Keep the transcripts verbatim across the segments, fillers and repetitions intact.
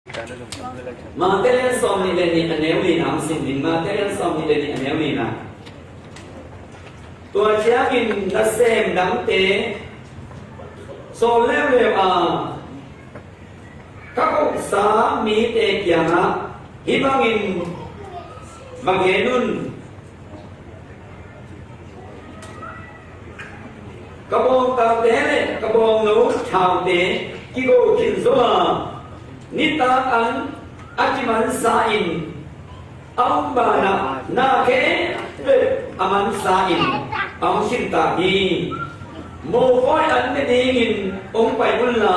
Mate lian sawm nih le nih a neu lina hong sim ning. Mate lian sawm nih le nih a neu lina. Tua ciangin nasem dangte sawl leuleu a, ka kohsa mite kiangah hih bangin va gen un. Ka bawngtalte le ka bawngno thaute kigo khin zo a, nitak an a kimansa in, a hong banah na khempeuh a mansa in a hong khinta hi. Mopawi an ne dingin hong pai unla,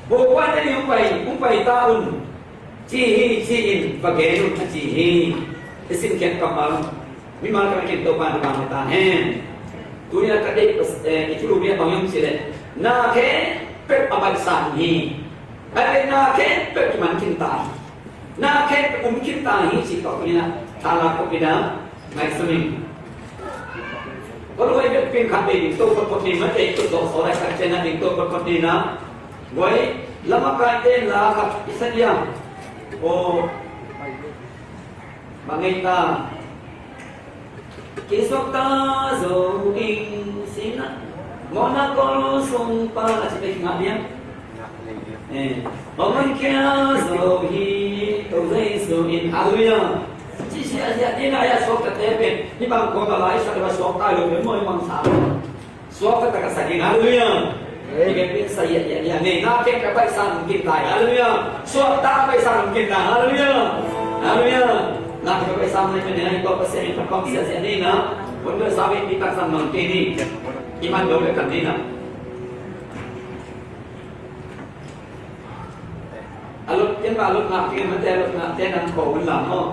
mopawi an ne ding hong pai, hong pai ta un, ci hi, ci-in va gen un, a ci hi. I simkhiat kammal mimal ka nakin Topa na bang ta hen. Tuni a ka deih, eh, i thulu mi a bang hiam cih leh, na khempeuh a baihsa hi. A le na khempeuh kiman khinta hi. Na khempeuh um khinta hi cih tawh tuni a thalak ko pina ngaihsun ing. Ko luai bek pin khat bei ding to photphot ni, mate i tut dawh saw lai khat ciang a ding to photphot ni na. Guai, lamakaite la khat i sa dia. Aw, bang ngei ta. Kisuak ta zo ing sina, mawhna kol sung pan a ci pek ngah dia. Eh, hong man kia zo hi, Topa Jesu in, halleluiah. Ci siahsiah ding a, a suaktate pen hih bang kawm a lai sak a suak ta lo pen maw, hih bang sa. Suak taktak a sak in, halleluiah. Amen. Hih pen sa hiah hiah hiah nei, na khempeuh a baihsa in hong khinta hi, halleluiah. Suak ta a baihsa in hong khinta hi, halleluiah. Halleluiah. Na khempeuh a baihsa in hong khinta hi, tua Pasian in phat khawm siahsiah ni na. Hong dot sa ve, mi taksa mang kei ni. I man lo le kan ni na. A lot, ken ba a lot ngak, ken mate a lot ngak, ken an ko un lam maw.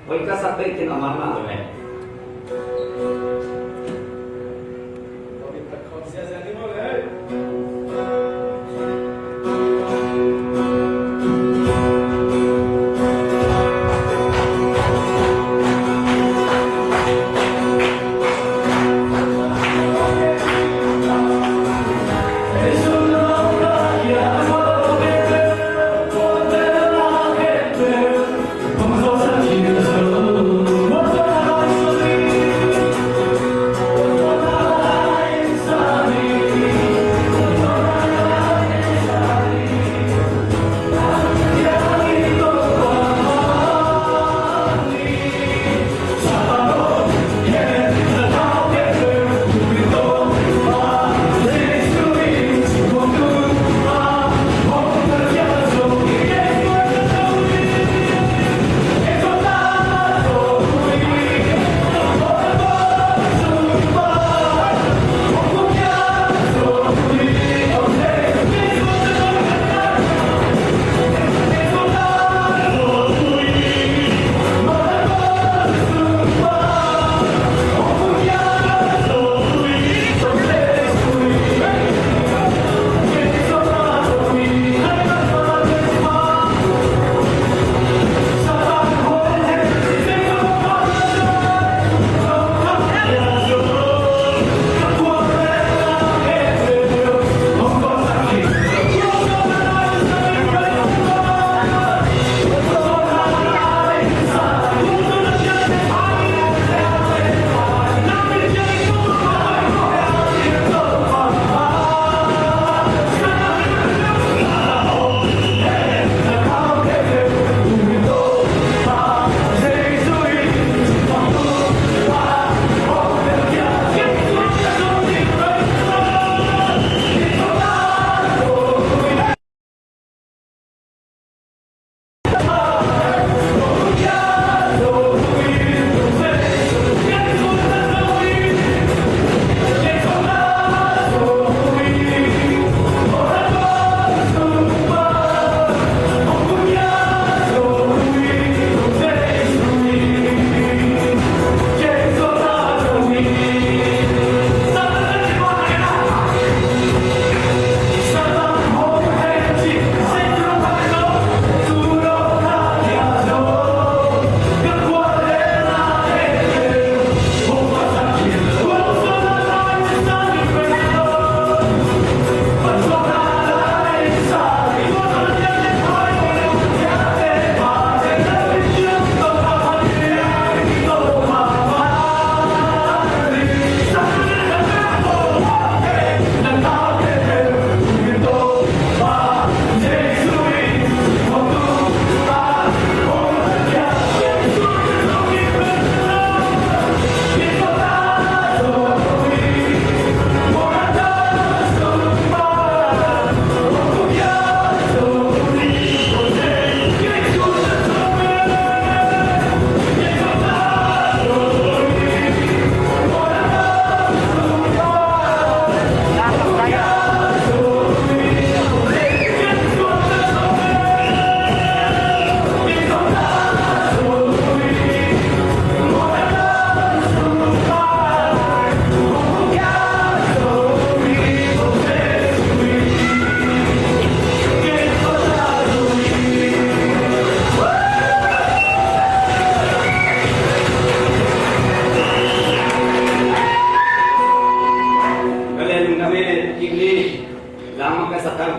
Hoih ka sak bek in a man mah lo eh.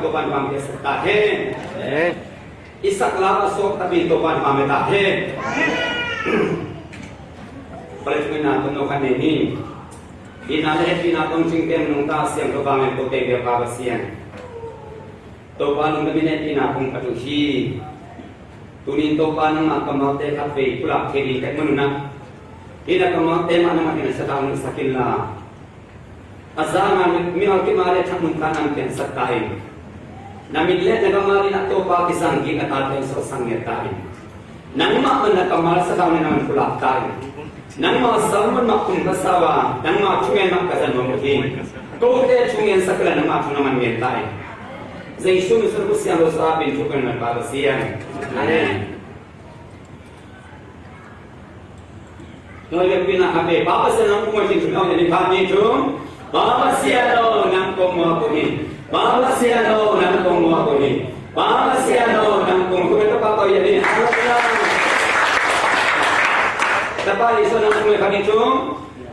Topa'n hong pia sak ta hen. Amen. I sak lam a suak tapi Topa'n hong pia ta hen. Pale tungin na tun lo khat nei ni. Itna le hehpihna tawh hong cingte nungta siangtho vanglian ko teng bia Pa Pasian. Topa lungdam in hehpihna kong phat uh hi. Tuni-in Topa nangmah kammalte khatvei pulak thei ding ka hih manun ah, hih na kammalte mah nangmah in a sa ta hong sak inla, a zang a mimal kim a le thak nungta nang piangsak ta in. Na min le na gam a dingin ah Topa kizang kik na tate hong sawlsak ngiat ta in. Nangmah man na kammal sa ta un, nangmah pulak ta in. Nangmah Solomon mah kum ka sa uh a, nangmah thu ngen mah ka za nuam uh hi. Kote thu ngen sak kei la, nangmah thu na man ngen ta in. Jesu min suang, Pasian lo sa pin thu kan man Pa Pasian. Amen. Noi le pina hape Pa Pasian nang kong muak uh hi, thu ngen ni pa ni thu. Pa Pasian aw, nang kong muak uh hi. Pa Pasian aw, nang kong muak uh hi. Pa Pasian aw, nang kong, kong muak uh hi. Hallelujah. Tapa Jesu nang kong muak uh hi.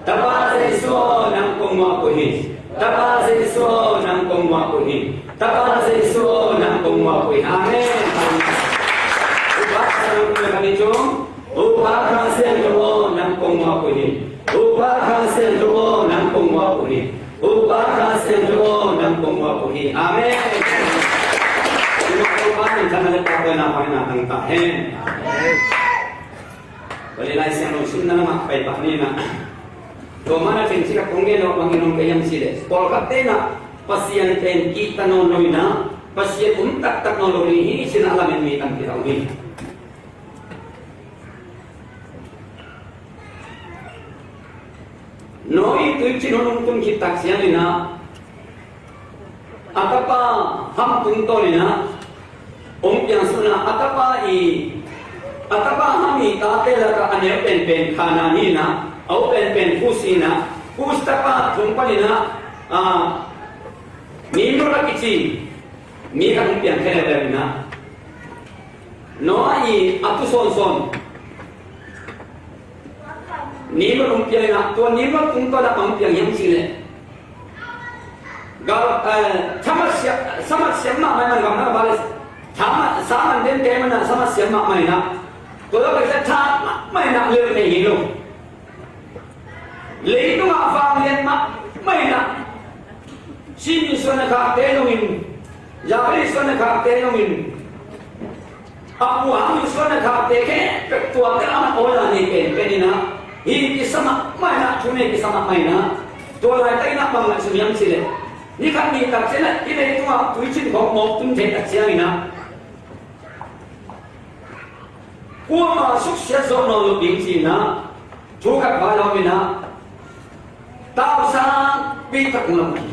Tapa Jesu aw, nang kong muak uh hi. Tapa Jesu aw, nang kong muak uh hi. Tapa Jesu aw, nang kong muak uh hi. Amen. Upa Kha Siangtho nang kong muak uh hi. Upa Kha Siangtho aw, nang kong muak uh hi. Upa Kha Siangtho aw, nang kong muak uh hi. Upa Kha Siangtho aw, nang kong muak uh hi. Amen. Upa Kha Siangtho aw, nang kong muak uh hi. Amen. Bali Lai Siangtho simna lamah pai pah ni na. Tua mana pen cih khat kong gen lo bangin om ka hiam cih leh, pawlkhatte na Pasian pen kihta nawn lo in ah, Pasian um taktak nawn lo ding hi cih na lamen mi tampi a om hi. Noah i tuicin hun hong tun khit tak ciangin ah, a tapa Ham tungtawn in ah hong piangsuah a, a tapa i, a tapa Ham i tate lakah a neu penpen Kanaan hi in ah, a u penpen Kush hi in ah, Kush tapa tung panin ah, a, Nimrod a kici mi khat hong piang khia leuleu in ah, Noah i a tu sawnsawn Nimrod hong piang in ah, tua Nimrod tungtawn ah bang hong piang hiam cih leh, gal, eh, samat siam, samat siam mahmah in ah, gam na bale, samat, samat den te man ah samat siam mahmah in ah, tua lak ah sa tha mahmah in ah lel nei hi lo. Leitung ah vanglian mahmah in ah, Sin in suan a khakte zongin, Jabali suan a khakte zongin, a puang in suan a khakte khempeuh tuate a man awl a nei penpen in ah, hi kisa mahmah in ah, thu nei kisa mahmah in ah, tua laitak in ah bang ngaihsun hiam cih leh, ni khat ni tak ciangin ah, hih leitung ah tuicin khawng mawk tun thei tak ciangin ah, kuamah suksiat zawh nawn loh ding ci-in ah, thu khat vai a om in ah, tausang pi tak hong lam hi.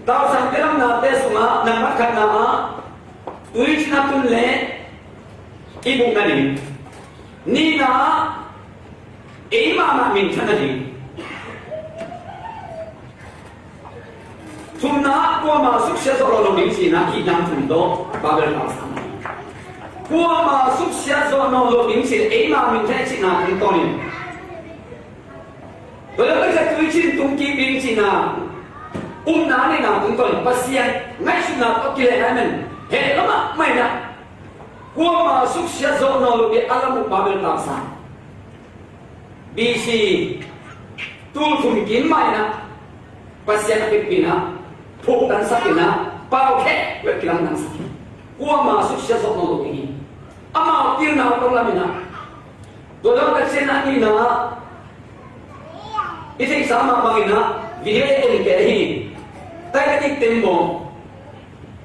Tausang pi lamnate sungah nang khatna ah, tuicin a tun leh i buk nading. Nihna ah, eimah mah minthan nading. Thumna ah, kuamah suksiat zawh nawn loh ding cihna, hih dang thum tawh Bible tausang. Kuamah suksiat zawh nawn loh ding cih, eimah minthan cihna tungtawnin. Tua leh Pasian tuicin tung kik ding cihna, upna neihna tungtawnin Pasian ngaihsutna tawh kilehna ahih manin, heh lamah mah in ah, kuamah suksiat zawh nawn loh ding a lam uh Bible tausang. B C, tul thum kim mah in ah, Pasian a kipin ah, phuktansak in ah, pau khempeuh kilamdansak hi. Kuamah suksiat zawh nawn lo ding hi. Amau pilna uh tawh lam in ah. Tua leh Pasian a nihna ah, i theihsa mah bangin ah, video en kei hi. Titanic tembaw.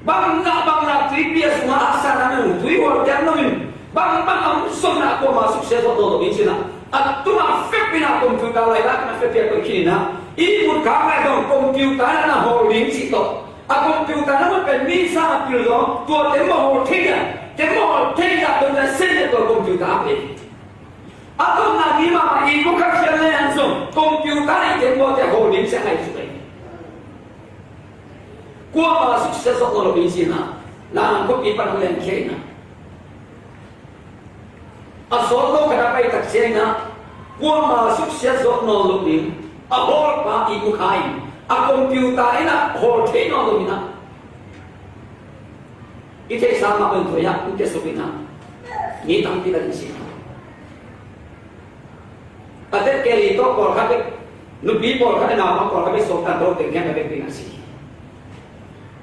Bangzah bangzah tuipi a sungah a sa na nung, tui hual tiang nungin, bangbang a hong sawmna kuamah suksiat zawh nawn lo ding cihna. A tungah fep in ah computer laitak in ah fep piak khin in ah, ihmut khak lai dong computer na na hawl ding cih tawh. A computer na mut pen mi sang a pil dong, tua tembaw hawl thei a, tembaw hawl thei a, tua na sen tua computer a pe. A tawpna mi mahmah i kua khat khial le an zong computer i tembaw te hawl ding cih a ngaihsut ahi. Kuamah suksiat zawh nawn lo ding cihna, nang khuapi pan hong len khia in ah. A sawt lo khat a pai tak ciangin ah, kuamah suksiat zawh nawn lo ding, a hawlpa i kua khat in, A computer in ah hawl thei nawn lo in ah, i theihsa mah bang thuai ah in kiasuk in ah, mi tampi tak in si. A tet keli tawh pawlkhat bek, nupi pawlkhat, a naupa pawlkhat bek suakta tawh teng khian ka bek ding a si.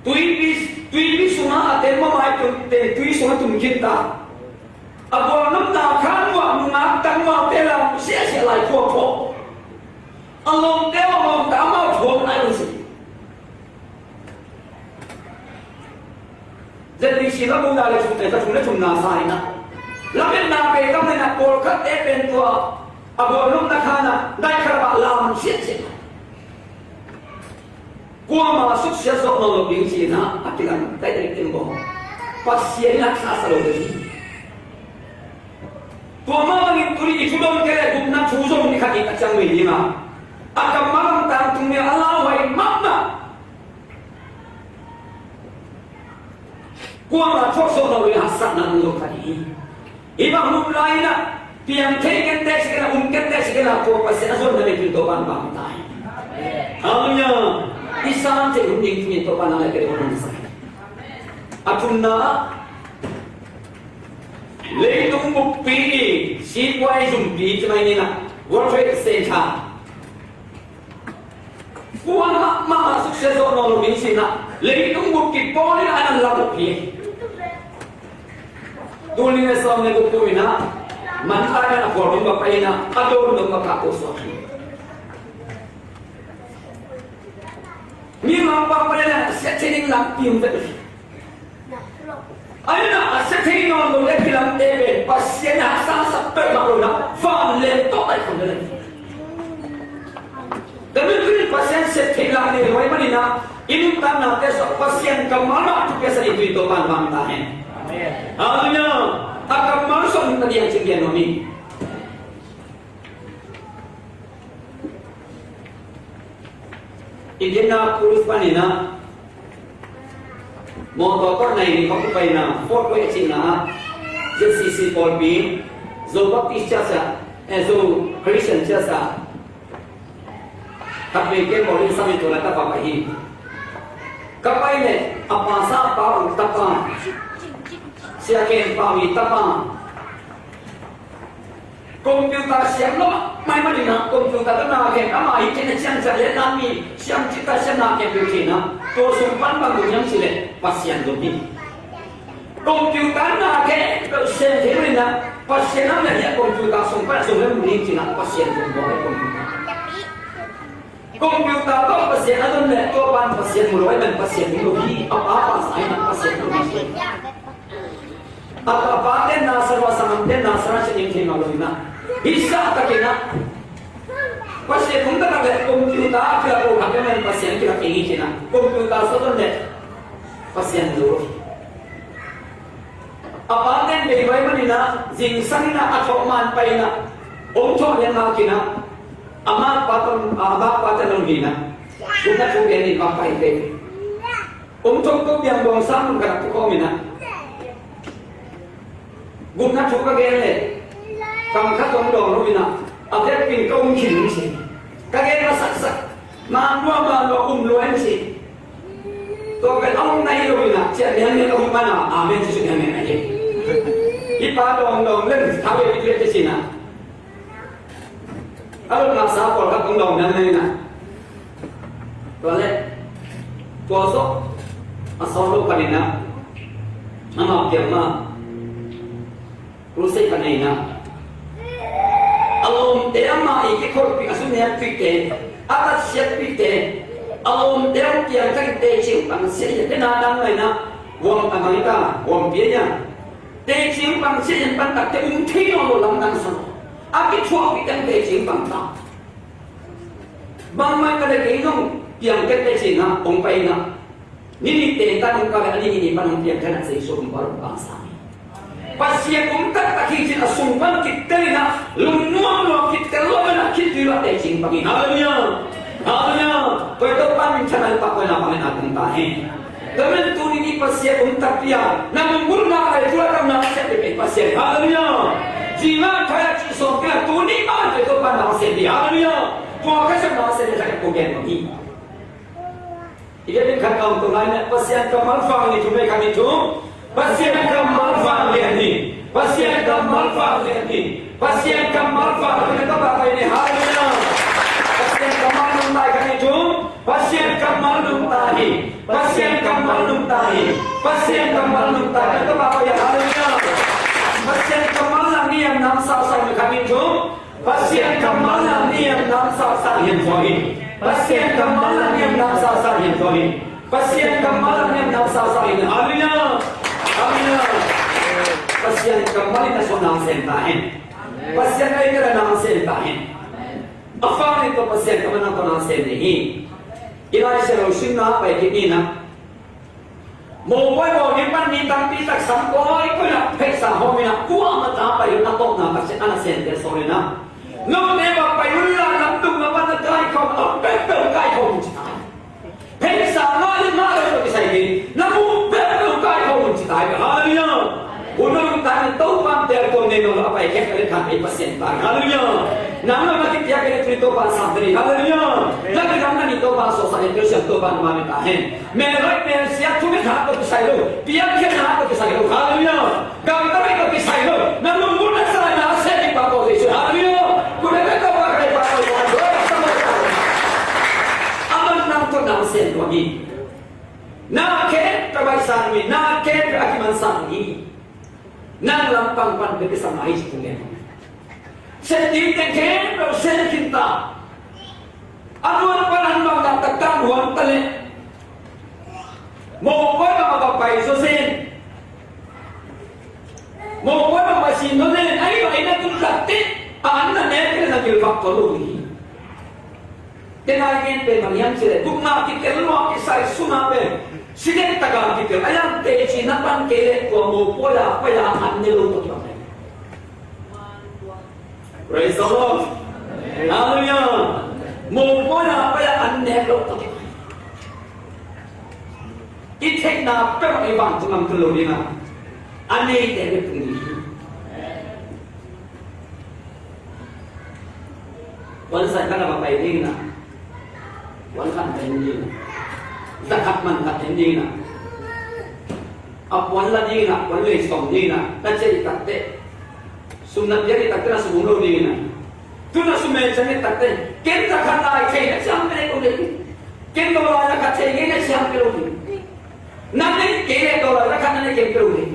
Tuipi, tuipi sungah a tet mamai tum, teng tui sungah tum khin ta. A bual nopna khan muah nungak tang mau te lam siahsiah lai khua khawh. A lawmte a lawmta amau thuam lai uh si. Z B C la mu da le thum, eh, za thum le thumna sa in ah, lametna pe tam le na pawlkhat te pen tua a bual nopna khan ah dai khat ah lam siahsiah. Kuama suksiat zawh nawn lo ding ci-in ah a kilang taitakin bawm. Pasian in a tha sa lo ding. Tua mah bangin tuni i thudon kei le gupna thu zong ni khat in a ciang mei ding a, a kammal lam tangtung ni a lauhuai mahmah. Kuama thuak zawh nawn lo ding haksatna om lo khat hi. Hih bang hun lai-in ah piang thei kei inteh, si kei in ah, um kei inteh, si kei in ah, tua Pasian a zon na mei tui Topa'n pang ta hi. Halleluiah. I san thei hun ding tungin Topa'n a lai kei hun sa hi. A thumna ah leitung buppi i sikuai zumpi ci mai ni in ah, World Trade Center. Kuama mahmah suksiat zawh nawn lo ding ci-in ah leitung bup kipawl in a nan lak uh hi. Tul nih le sawm le guk kum in ah man lai man a khualbawm va pai in ah a dawn dong va kah ko suak hi. Mi mangpang pai in ah siat thei ding lam kim vet uh hi. Ahi na a sia thei nawn lo le kilamte pen Pasian in a haksa sak peuhmah lo na, vanleng tawh a i kham le lai. Tua manin Pasian sia thei lam nei lo ahih manin ah i nuntaknate sungah Pasian kammal mah thupiaksa ding tui Topa'n pang ta hen. Halleluiah. A kammal sungah nuntak ding cih gen nuam ing. Indianapolis panin ah mawtaw tawh nai nih khawng kipaina, Fort Worth cihna ah Z C C pawlpi, Zo Baptist Church ah, eh, Zo Christian Church ah khat vei kem bawl in sam in tua lai ka va pai hi. Ka pai leh a pastor pa uh tapa, Sia Ken Pau i tapa, computer siam lo mah, mai manin ah computer tawh na khen, ama hi khen a ciangciang le na mi siam cih ta siam na khen peuh khin ah, tua sung pan bang dong hiam cih leh Pasian dong hi. Computer na khen peuh sem thei lo in ah, Pasian a na hi a computer sung pan a sung le mun hi cih ah Pasian dong dong hi computer. Computer tawh Pasian a don leh tua pan Pasian mu lo ahih man Pasian mu lo hi, a pa pa sa ahih man Pasian mu lo hi. A tapa ten na sa lo, a sanggam ten na sa lo, a sia ning thei mah lo hi na. Hih sa takin ah Pasian um taktak leh computer a kilak lo khat ahih man Pasian kilak kei hi ci-in ah computer sa don leh Pasian mu lo hi. A pa ten bei vai manin ah zingsang in ah a thawh man pai in ah hong thawh lian ngak in ah, a makpa tawh, a makpa tawh nong hi in ah gupna thu gen in mak pai ve. Hong thawh tawh piang buang sang mun khat ah tu khawm in ah gupna thu ka gen leh kam khat hong dawng lo in ah a vekpi in ka um khin uh hi. Ka gen a saksak, man lua man lua um lua in ci. Tua pen a hong nai lo in ah, ciah lianlian a hong pan a, amen ci suk lianlian a hi. Hih pa dawng dawng leng tha ve bit ve ci in ah, a lutna sa pawlkhat hong dawng lianlian in ah, tua leh tua zawh a sawt lo khat in ah, amau kiang mah crusade ka neihna, a lawmte amah i kikholhpih, a sum niatpihte, a tatsiatpihte, a lawmte hong piangthak in teci hong pangsiat hi. Pen a dang ngaihna, huam a mang hi ta, huam pia hi a, teci hong pangsiat hi. Pantakte um thei nawn lo, lamdang sa lo, a kithuahpihte hong teci hong pang ta. Bangmah ka le kei zong piangthak teci in ah hong pai in ah, ni nih teng tan hong kah leh a ni nih ni pan hong piangthak in ah Jesu hong pal hong pang sa hi. Pasian um taktak hi ci-in a sung pan kitel in ah, lungnuam lo kitel lo in ah, khitui lo a teci hong pang hi. Halleluiah. Halleluiah. Tua hi Topa min thang a, Topa koi na pang in a tung ta hi. Tua manin tuni in Pasian um takpi a na lunggulhna a, i thu a, kam na a siam peuhpeuh Pasian. Halleluiah. Zing a, thai a, cih sawm kei a, tuni mah in Topa na a siam hi. Halleluiah. Tua ka siam na a siam hi, thak a ko gen mah hi. I biakinn khat a om tung lai-in ah Pasian kammal vang ni thum, ei, khat, nih, thum. Pasian kammal vang lian ni. Pasian kammal vang lian ni. Pasian kammal vang lian ni. Ka pa pai ni, halleluiah. Pasian kammal nungta hi, khat, nih, thum. Pasian kammal nungta hi. Pasian kammal nungta hi. Pasian kammal nungta hi. Ka pa pai ni, halleluiah. Pasian kammal lang ni, yam nam sa sa ni, khat, nih, thum. Pasian kammal lang ni, yam nam sa sa hiam tua hi. Pasian kammal lang ni, yam nam sa sa hiam tua hi. Pasian kammal lang ni, yam nam sa sa hiam. Halleluiah. Halleluiah. Pasian kammal in a sung nang sem ta hen. Pasian ai ka nang sem ta hen. A vang ni tawh Pasian kammal nang tawh nang sem ni hi. I Lai Siangtho simna pai kik ni na. Mopawi bawl ding pan mi tampi tak sam kawikawi in ah, pheisa hawm in ah, kuamah ta pai un, a tawpna tak ciang a nasem pen sawm in ah, note bang pai un la, lamdung na pan a kaikhawm, a peuhpeuh kaikhawm un ci ta. Pheisa ngah le ngah lo tawh kisai ding, na mu peuhpeuh kaikhawm un ci ta. Halleluiah. Hun a lungtang in Topa'n teltuam nei nawn lo a pai khempeuh le khan ei Pasian ta. Halleluiah. Nang lo na kipiak kei le tuni Topa'n sang ta ni. Halleluiah. Na kidam na ni Topa'n suaksak in, Pasian Topa'n mah ni ta hen. Mel hoih mel siat, thupiakna tawh kisai lo, piakkhiatna tawh kisai lo. Halleluiah. Gamta hoih tawh kisai lo, na lungmuanna sa na sem ding pa tawh Jesu. Halleluiah. Kul le ka tawh pa kai pa tawh pa tawh. Aman nang tawh nang sem tuan hi. Na khempeuh a baihsa hi, na khempeuh a kimansa hi. Nang lampang pan bek kisam ahi ci tung le. Sem ding teng khempeuh sem khin ta. A nuan pan an bang dah tak tang huan ta leh. Mopawi bang a va pai zaw zen. Mopawi bang va sin zaw zen. Ahi bang i na tun tak teh, a an na nek le na gilvak tuan lo hi. Te nai gen pen bang hiam cih leh, gupna kitel lua kisai sungah pen, si dek taka kitel a, a iang teci na pan kei leh tua mopawi a pai a an ne lo tawh kibang. Praise the Lord. Hallelujah. Mopawi a pai a an nek lo tawh kibang. I theihna peuh i vang tung lam tung lo ding a, a neite bek tung ding hi. Puan sai khat a va pai ding in a, puan khat en ding in a, za khat man khat en ding in a, a puan la ding in a, puan lei sawm ding in a, na ciah i tak teh, sum na piak i tak teh na sum om lo ding in a, tu na sum en ciang i tak teh, ken za khat lai thei na ciang pe lo ding, ken dollar za khat thei na ciang pe lo ding. Na neih kei leh dollar za khat na neih kei peuh hi.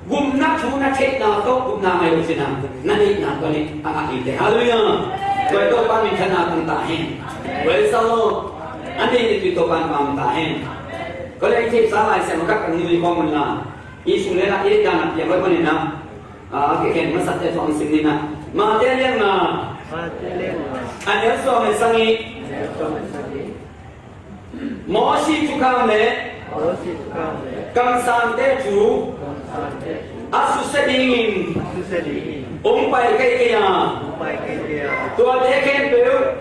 Gupna thu na theihna tawh gupna ngai lo cihna, na neihna tawh neih a ngah hi teh. Hallelujah. Tua Topa minthanna tung ta hen. Praise the Lord. A neih neih tui Topa pam ta hen. Ko leh i theihsa Lai Siangtho khat ka nui khawm un la, i sung le na i dan a piang lo manin a, a kikhen masa te tawh hong sim ni na. Mate lian nga. Mate lian nga. A neu sawm le sagih. A neu sawm le sagih. Mosi thukham le kamsangte thu a susia dingin hong pai kei kei a, tuate khempeuh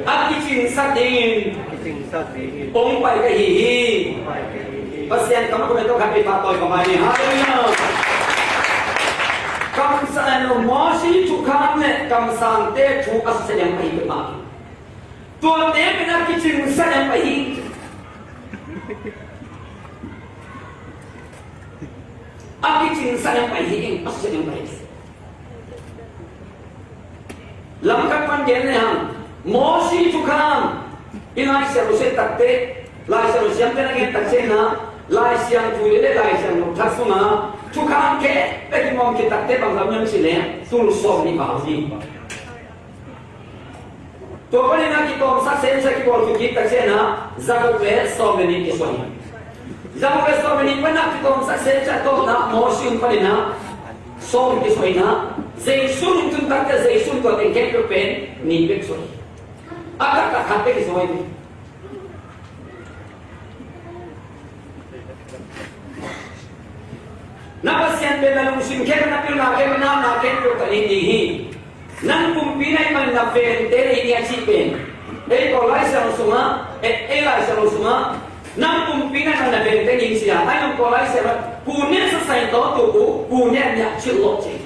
a kicingsak dingin hong pai ka hi hi. Pasian kammal khat peuhpeuh khat peuhpeuh pahtawi ka mai ni. Hallelujah. Kamsang, Mosi thukham le kamsangte thu a susia dingin pai peuhmah. Tuate pen a kicingsak ding pai hi. A kicingsak ding pai hi, a susia ding pai hi. Lamkhat pan gen le hang, Mosi thukham, i Lai Siangtho sim tak teh, Lai Siangtho siamte na gen tak ciangin ah, Lai Siangtho le Lai Siangtho Thak sungah thukham khempeuh i mawk khit tak teh bang lam hiam cih leh, tul sawm nih val hi. Tua panin a kitawmsak semsa kibawl kik tak ciangin ah, zaguk le sawm le nih kisuah hi. Zaguk le sawm le nih panin a kitawmsak semsa tawpna Mosi hun panin ah sawm kisuah in ah, Jesu hun tun tak teh Jesu tua teng khempeuh pen nih bek suah hi. A taktak khat bek kisuah hi. Na Pasian pen na lungsim khempeuh, na pilna khempeuh, na na khempeuh ka it ding hi. Nang pumpi na hih manin na vengte na hi ding a cih pen, ei Paul Lai Siangtho sungah, ei, ei Lai Siangtho sungah, nang pumpi na hih manin na vengte na hi ding ci a, a hi zong Paul Lai Siangtho, kuh netsaksa in tawh tuk uh, kuh net nih a cih lawh ci.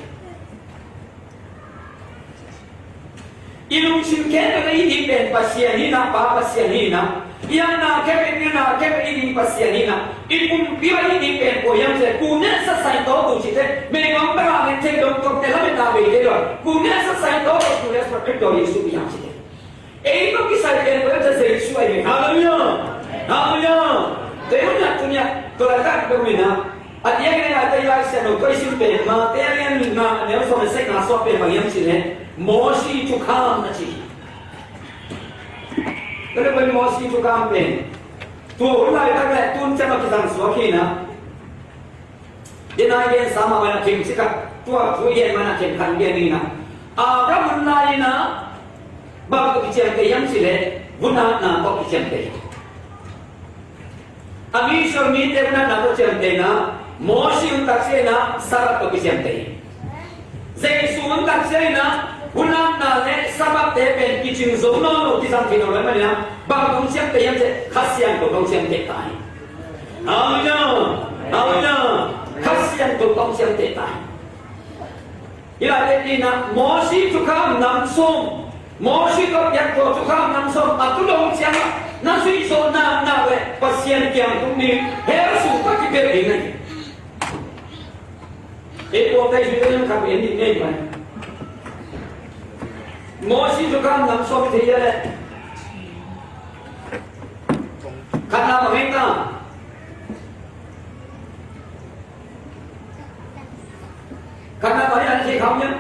I lungsim khempeuh na it ding pen Pasian hi in ah, Pa Pasian hi in ah, I a na kep in, i na kep in, i ding Pasian in a, i pumpi a i ding pen kua hiam cih leh, ku ngetsak sai tawk uh cih leh, meigong bek a nget thei dong tawh te lam in na bei thei lo. Ku ngetsak sai tawk uh, ku ngetsak Khristo Jesu hiam cih leh. Ei tawh kisai pen kua hiam cih leh Jesu ahi ve. Halleluiah. Halleluiah. Te hun na tu nia, tua laitak dong in a, a diak in a, te Lai Siangtho tua i sim pen, Mate a lian nga, a neu sawm le sagihna sung pen bang hiam cih leh, Mosi thukham na ci. Tua leh bang Mosi thukham pen, tua hun laitak leh tun ciang a kizang suak hi na. Dena i gensa mah bang a thim cik a, tua thu i gen mah na thim khat i gen hi na. Abraham hun lai in a, bang tawh kiciamteh hiam cih leh, vun atna tawh kiciamteh hi. A mi Israel mite hun atna tawh ciamteh in a, Mosi hun tak ciang in a, Sabbath tawh kiciamteh hi. Jesu hun tak ciang in a, hun atna le Sabbath te pen kicing zo nawn lo, kizang thei nawn lo ahih manin a, bang tawh ciamteh hiam cih leh, Kha Siangtho tawh ciamteh ta hi. Halleluiah! Halleluiah! Kha Siangtho tawh ciamteh ta hi. Hi lai te in a, Mosi thukham nam sawm, Mosi tawh piak tua thukham nam sawm a tu lo ciang a, na zuih zawh naknak le Pasian kiang tung ding hell sung tawh kipelh ding ahi. Ei pawlkhat zuih ding khat en dih ngei pai. Mosi thukham nam sawm thei a leh, khatna bang hi ta? Khatna bang hi a, na thei kha uh hiam?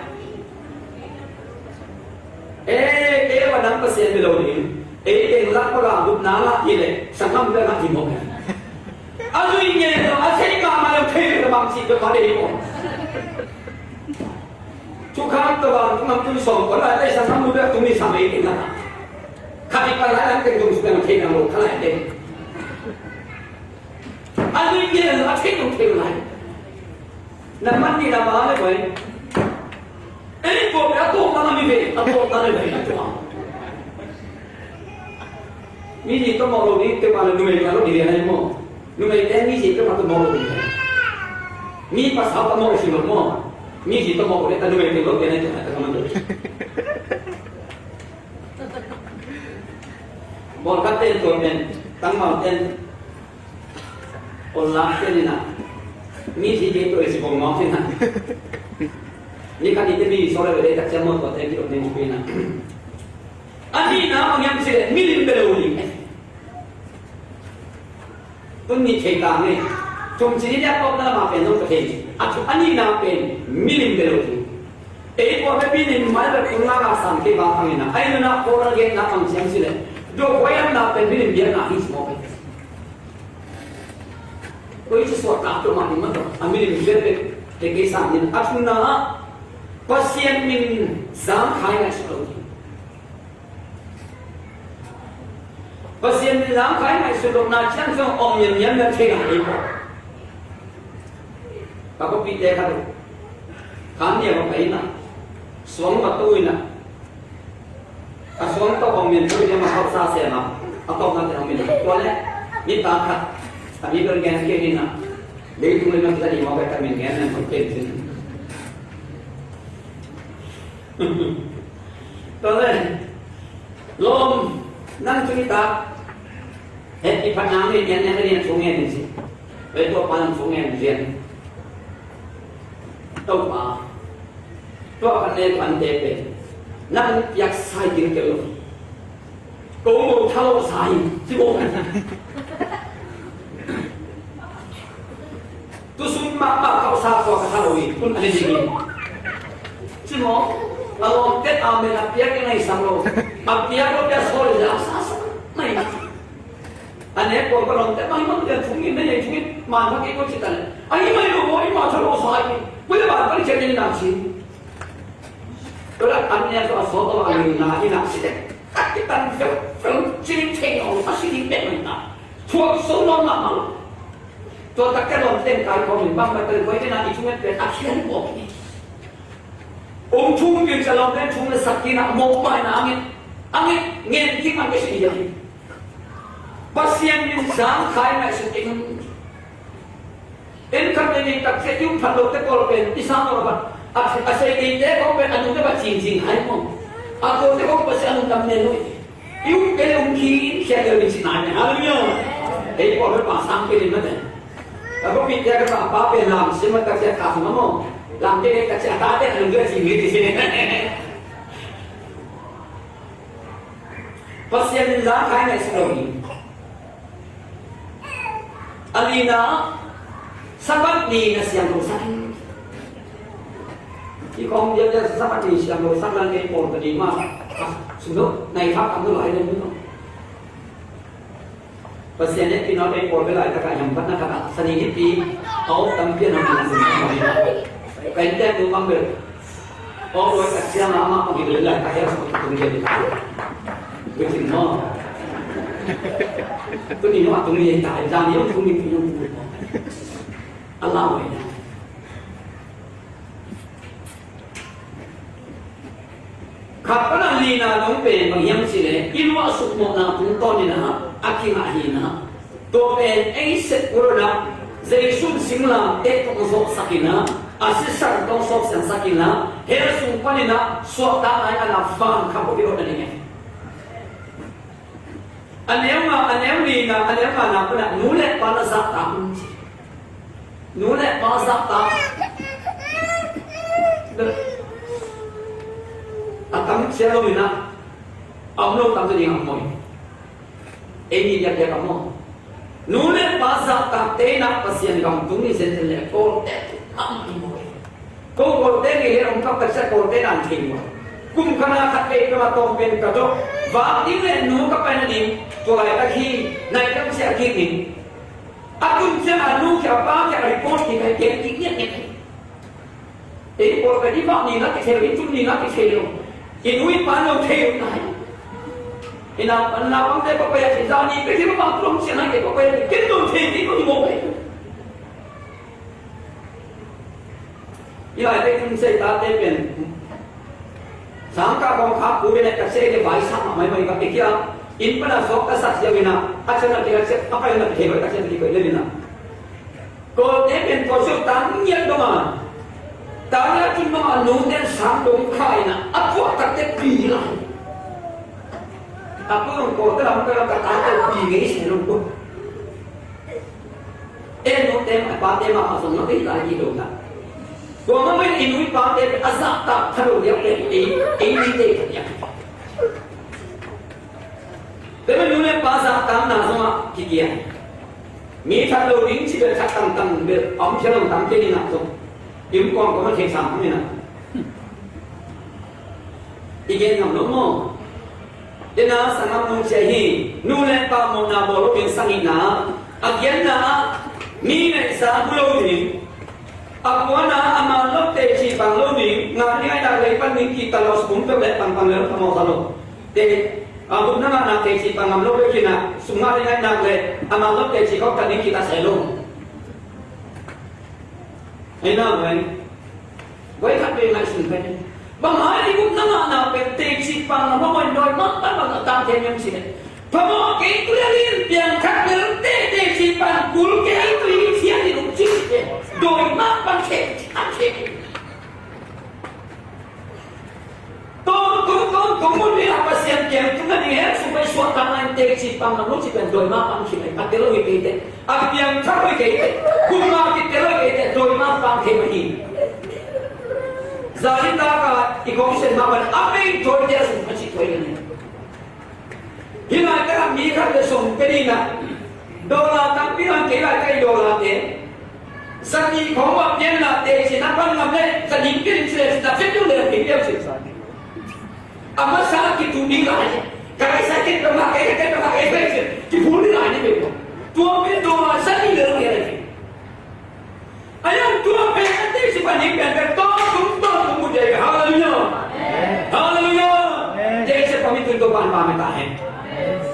Ei, ei a dang Pasian bia lo ding. Ei teng lak bang a gupna lak hi leh, sanggam bia lak hi mawk. A zuih ngen lo, a thei mahmah lo, thei lo bang cih bia pha dei hi mawk. Thukham tawh bang, thukham tun sawm, kua lai lai sanggam bia tung ni sam ei teng lak. Khat i pan lai lai teng tung suk bia thei nang lo, kha lai teng. A lui ngen a thei nung thei lai. Na man ni na ma le bai. Ei ko a to ma mi ve, a to ma le bai a to. Mi ni to mo lo ni te ma le numei ka lo ni le mo. Numei te mi ni te ma to mo lo ni. Mi pa sa to mo lo si lo mo. Mi ni to mo lo ni ta numei te lo ni ta ma lo. Bawlkhat ten tua pen, tangval ten, online ten in a, mi si kei tua si bawng mawk ten a. Ni khat ni te mi sawh le ve le tak ciang mawh tua ten ki tua ten ki pen a. A nihna bang hiam cih leh milim bia lo ding. Tun nih thei ta ngei. Thum ci ni liak tawpna lamah pen zong ka thei. A thu a nihna pen milim bia lo ding. Ei tua pen milim mai bek tun lak a sang kei bang hangin a. Ai nuna Paul a genna bang ciang ci leh. Dawh huai amna pen milim biakna hi ci mawk ei. Koi ci suak kak tua mah ding mah tawh. A milim bia bek te kei sang in a thumna ah Pasian min zang khai ngaihsut lo ding. Pasian min zang khai ngaihsut lohna ciang zong om niamniam na thei ngai ei maw? Ka khuapihte khat uh khan niam a pai in a, suang va tu in a, a suang tawh om niam tu in a, ma khauh sa sem a, a tawpna te om in a, tua leh nitak khat a mi bel gen kei in a, leitung le nam za ni maw, bek ka min gen na khut pen cin. Tua leh lawm, nang cu nitak hehpih phatna ngei nian, nian, nian thu ngen in ci. Vei tua pa nang thu ngen rian. Topa, tua kan ne pan te pen nang piak sai ding kei lo. Ko mo tha lo sa hi, ci bo. Tu sun mahmah khauh sa khua ka tha lo hi, tun a ne ding hi. Ci maw? A lawmte amen a piak i ngaihsam lo. A piak lo pia sawl i la sa sa mai. A nek kua ka lawmte bang hi mah pian thung in, na ei thung in, man mah kei ko ci ta le. A hi mai lo maw, i mah tha lo sa hi. Koi le ban ka li cian in na ci. Tua lak an nia tua sawt a ning na hi na si te. A kitan fel fel cing thei lo a si ding pen na. Thuak so lo na ma lo. Tua tak te lawm ten kai ko min bang ba tel koi te na i thung et pen a khian ko ni. Ong thung kin sa lawm ten thung le sak kin a mo mai na angin. Angin ngen ki man ke si ya. Pasian min zang khai ngai su kin. En khat nei nei tak sia yung phat lo te kol pen i sang lo ba. A, a sei nei te kol pen a nung te ba cing cing hai mo. A kol te kol ba sia a nung tam ne lo. I um kei le um khin khiat lel ding ci nai pen. Halleluiah. Ei pawl pen pa sang kei ding mate. A ko pi tia ka ta pa pen lam sim mate sia ka sung maw. Lam kei le ka sia ta te lung kei ci mi ti si. Pasian in la khai ngai si lo hi. A lina, Sabbath ni na siangtho sak in. I kong dia dia Sabbath ni siangtho sak lang kei pawl ka ding ma. Sum lo, nai thak tam lo lai lo. Pasian ne pin au kei pawl be lai ta ka yam pat na ka ta. Sani ni pi, au tam pian na ma sum lo. Ka in te tu bang be. Aw, tua ka sia mah mah pang hi lai ka hel sa tung lian ta. Tua cin maw. Tua ni nuah tung lian ta, zan ni tung ni tung ni. A lau ai na. Khat pan a lina dong pen bang hiam cih leh, i luah suk mawhna tungtawn in a, a kingah hi na. Tua pen ei sep ur in ah, Jesu in singlamteh tawh hong zawhsak in ah, a sisan tawh hong sawpsiangsak in ah, hell sung panin ah suahtakna in a na van kham uh hi lo na ding e. A neu nga, a neu lina, a neu ngana pan ah nu le pa na zahtak un ci. Nu le pa zahtak. A tam sia lo in ah, a om lo tam tu ding a mawi. Ei ni diakdiak a maw? Nu le pa zahtakte in ah Pasian gam tung ni zenzen le Kawlte tung mahmah hi maw? Ko Kawlte ngei le om kap ka sia Kawlte dan thei maw? Kum khat na khat vei ka ma tawm pen ka dawh. Vak ding le nu ka pai na ding tua lai tak hi. Nai dam sia kik ning. A tun ciang a nu kia pa kia report ki kai ken kik ngiat ngiat. Ei pawl ka dih bak ni na kithei lo, i tun ni na kithei lo. I nu i pa lo thei lo nai. I na, na bang te papai a thei zani pe ki bang tun sian na ke papai a thei ken lo thei ki ko i mo pe. I lai te tun sei ta te pen. Sang ka kong kha ku le ka sei le vai sa ma mai mai ka pe kia. In pa na sok ka sa sia ina. A chen na ke a chen a pai na ke ka chen ki ko le ina. Kawlte pen tua suk tang ngiat dong a, tang ngiat cin dong a, nu ten sang dong khai na, a puak tak te pi lai. A puak dong Kawlte lam ka lam ka ta te pi ngei si dong ko. E nu te ma pa te ma pa song na te lai ki dong na. Tua ma mai i nu i pa te a sa ta tha lo ya pe e e ni te ya. Tua pen nu le pa zahtakna zongah kikiang. Mi that lo ding ci bel that tangtang bel a om khia lo tam kei ni nak zong. Im kuang kuang a thei sam ni nak. I gen ngam lo maw? Dena sangam nung cia hi. Nu le pa mawhna bawl lo ding sangihna. A gianna ah mi ngaihsa bu lo ding. A kuana a man lo teci pang lo ding. Ngah ni ngaihna lei pan ding kihta lo sum peuh le pangpang le lo phamawh sa lo. Te, a, gupna ngahna teci pang ngam lo le kina, sum ngah le ngaihnak le, a man lo teci khawk ta ding kihta se lo. Ei na, guai. Guai khat pe ngaihsun pen. Bang hai i gupna ngahna pen teci pang ngam lo, guai, dawi mah pan bang a tang thei niam si le. Phamawh kei tu le lin piang khat le te teci pang kul kei tu i thian i luk ci le. Dawi mah pan thei, pan thei. Tawntungtawn tungmun ni a Pasian kiang tung a ding hen sung pai suahtakna in teci pang ngam lo ci pen dawi mah pang khit lai. A tel lo hi kei teh, a piangthak lo hi kei teh, kum a kitel lo hi kei teh dawi mah pang thei mah hi. Zan nitak a i kong sen mah bang a pei dawi te a sung a ci thoi le ni. Hih laitak ah mi khat le sawm pia ding ah, dollar tampi lam kei laitak i dollar te. Zani khawng a pianna te cin a pan ngam le, zani pian cin le, zani pian le, pian pian cin. A masa kitu ding lai. Ka kai sa kei pema, kai kai pema, kai kai cin. Kiphul ding lai ni pe. Tua pen dollar zani le lai. A yang tua pen a teci pan hi pen pen tawh tung tawh tung mu dei. Halleluiah. Halleluiah. Teci pan mi tun to pan pa me ta hen.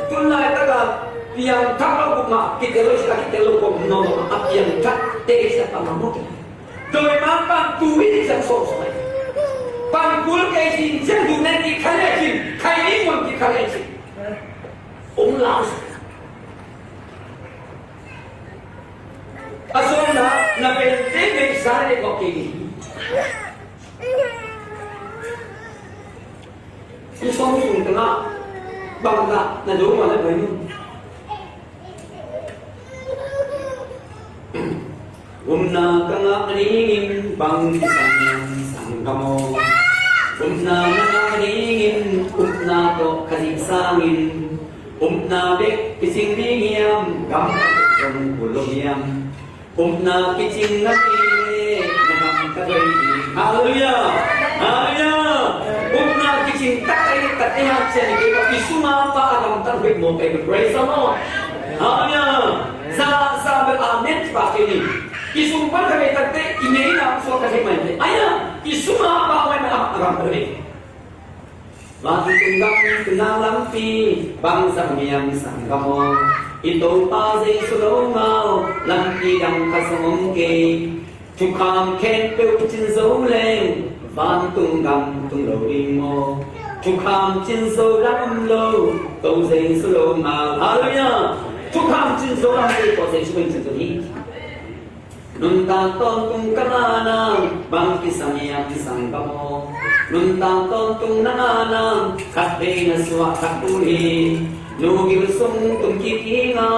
Tun lai ta ka piang thak lo buk ma kitel lo sila kitel lo buk no no a piang thak teci pan ma mu. Doi ma pan tu hi sang so so. Pan kul ke sin sen du ne ki khale sin. Khai ni mon ki khale sin. Ong lau. A suan na, na pen te pen sa le kok kei ni. Kusong sung tengah. Bangzah na zo uh a le pai nu. Upna ka ngah dingin bang kisam hiam sanggam aw? Upna na ngah dingin upna tawh Khazih sangin upna bek kicing ding hiam, gam zong kul lo hiam? Upna kicing na hi leh na gam ka doi ding. Halleluiah! Halleluiah! Upna kicing tak ei tak ei hak cian i kei ka i suma pa a gamtat hoih mawk ei. Praise the Lord! Halleluiah! Za za bel amen ci pa kei ni. I sung pan ka bei tak teh i ngei na suak ka thei mai teh. Aia i suma pa hoih mai a gam ka doi ding. Vantung gam tunang lampi bangzah hiam sanggam aw? I Topa Jesu lo ngau lampi dang khat zong om kei. Thukham khempeuh cin zo leng vantung gam tung lo ding maw? Thukham cin zo dang om lo, To Jesu lo ngau. Halleluiah! Thukham cin zo dang om kei, To Jesu bang cin zo ding. Nuntak tawntung ka ngah nang bang kisam hiam sanggam aw? Nuntak tawntung na ngah nang khatvei na suah khat tul hi. Nu gil sung tung kik hi a,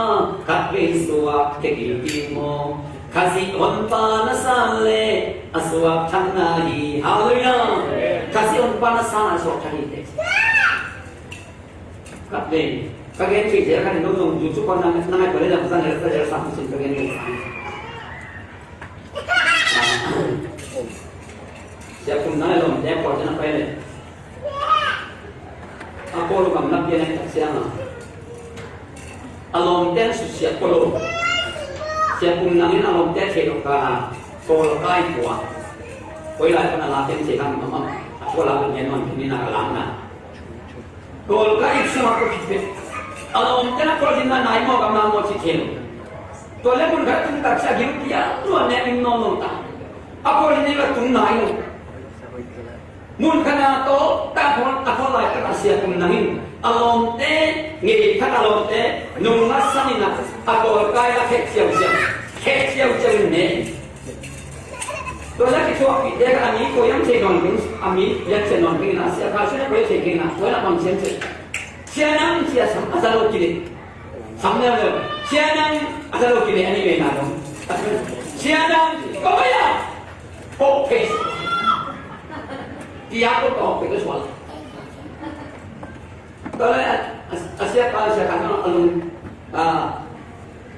khatvei suah kik hi maw? Khazih honpa na san leh a suak thak na hi. Halleluiah! Khazih honpa na san a suak thak hi teh. Ka gen, ka gen thei zel khat in no zong YouTube pan na, na ngai pale lam zang el, zang el sam sin ka gen thei zel. Sia kum nang a lawmte pawl te na pai le. A pawl gam na pia na tak sia nga. A lawmte susia pawl lo. Sia kum nang in a lawmte thei lo ka. Pawl kai pua. Koi lai pan a la ten thei lam ma ma. A pawl la pen non ni na ka lam na. Kawlgah ip sungah kua khit peuh a lawmte na khualzinna nai maw, gamla maw ci thei lo. Tua le mun khat tung tak sia gil pia tua ne in nawm lo ta. A khualzinna la tung nai lo. Mun khat na tawh ta khawl a khawl lai khat a sia kum nang in a lawmte ngei khat a lawmte nungah sanin a kawlgah la khek siausiau khek siausiau in ne. Tua lak i thuakpihte kha a mi koi am thei nawn ding, a mi lian thei nawn ding in a, sia kha sia koi thei ding in a, koi na bang siam thei. Sia nang sia sam a sa lo kile. Sam nang lo. Sia nang a sa lo kile a ni ve na dong. Sia nang ko ba ya. Ko pe. Tia ko ko pe ko sual. Tua leh a, a, a siapa, a siapa khat in a lung, a,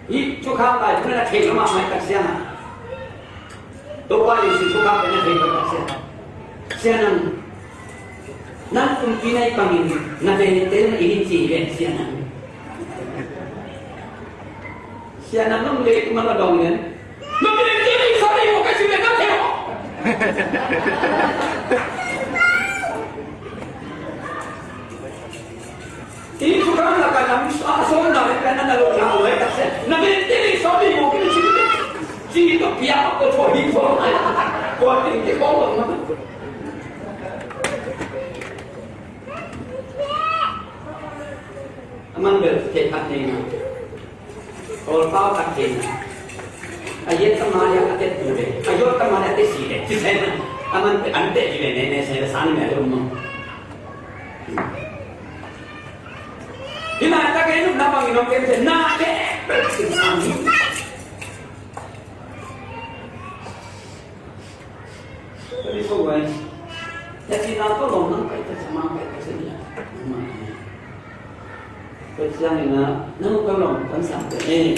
hih thukham pai, tua leh a thei lo mahmah tak sia na. Topa Jesu thukham pai na thei lo tak sia. Sia nang, nang kumpi na hih bangin na vengte na it in ci hi ve, sia nang. Sia nang nong leh kum a na dong nen. Na vengte na it sa ding uh ka ci ve na thei lo. I thukham lakah na mi a sawm na le pen na lo na lo e ka se. Na mi ti ni so ni mo ki ni si ni. Si to pia ko to hi ko. Ko ti ki ko lo na. Aman bel ke khat ni na. Kawlpau khat kei na. A yet ka ma ya a tet tu le. A yot ka ma ya a tet si le. Ci sen na. A man pe an tet ci le ne ne se le san me lo mo. Hi na ta ke nu na bang i nom kem se na ke. Ka di ko wai. Ya ci na ko long nang kai ta sama kai ta se ni ya. Ka ciangin ah, nang ka lawm kan sam te, eh,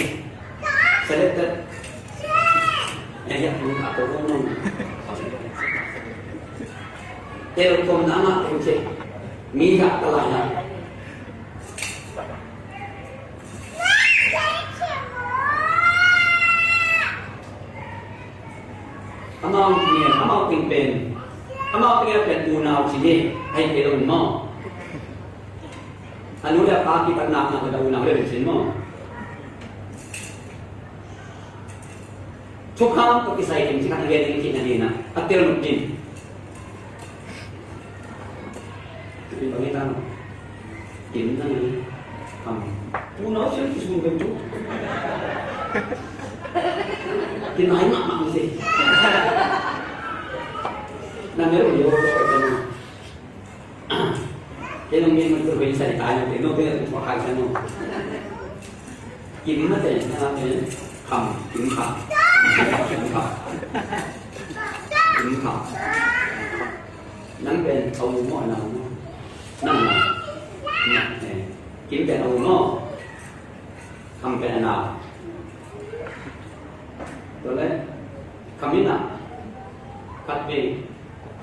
selected. Eh, ya, nang ka to ko nang. Tel kom na ma tel che. Mi ka ta la ya. Amau ni, amau ting pen. Amau ting pen unau ci ni. Hai ke lo mo. A nu le a pa kipatna a ka unau le cin maw? Thukham tawh kisai khin ci khat a gen ding khin a ni na, a tel nop ding. Kin bang i ta no. Kin na ni. Kam. Unau cin kisun kan tu. Kin nai mak mak ni si. Na ne ru yo ko ka na. Kei nong mi man tu ve Sai tai na te no te tua hai sa no. Kim na te na te kham kim kham. Kim kham. Kim kham. Nang pen au mo na mo. Nang na. Na te. Kim pen au mo. Kham pen na. Tua le. Kham ina. Khat pi.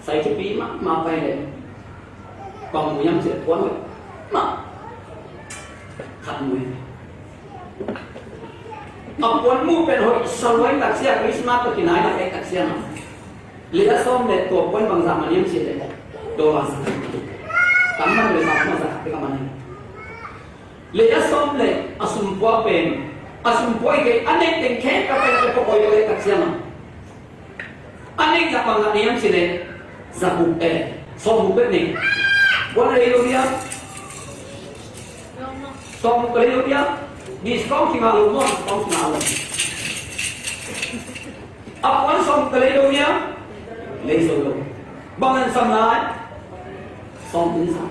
Sai thupi mahmah pai le. Bang mu hiam cih leh puan hoih mah khat mu hi. A puan mu pen hoih sa lua in taksia, Christmas tawh kinai lak ei taksia mah. Lei a sawm leh tua puan bangzah man hiam cih leh dollar za khat. Tam man lei sa man za khat bek a man hi. Lei a sawm leh a sum pua pen, a sum pua hi kei, a neih teng khempeuh a pen a pen pua hoih leh taksia mah. A neih zah bang zah nei hiam cih leh za guk, eh, sawm guk bek nei. Puan lei lo dia. Sawm guk lei lo dia. Discount kingah lo maw, discount kingah lo. A puan sawm guk lei lo dia. Lei zo lo. Bang nan sam lai. Sawm in sam.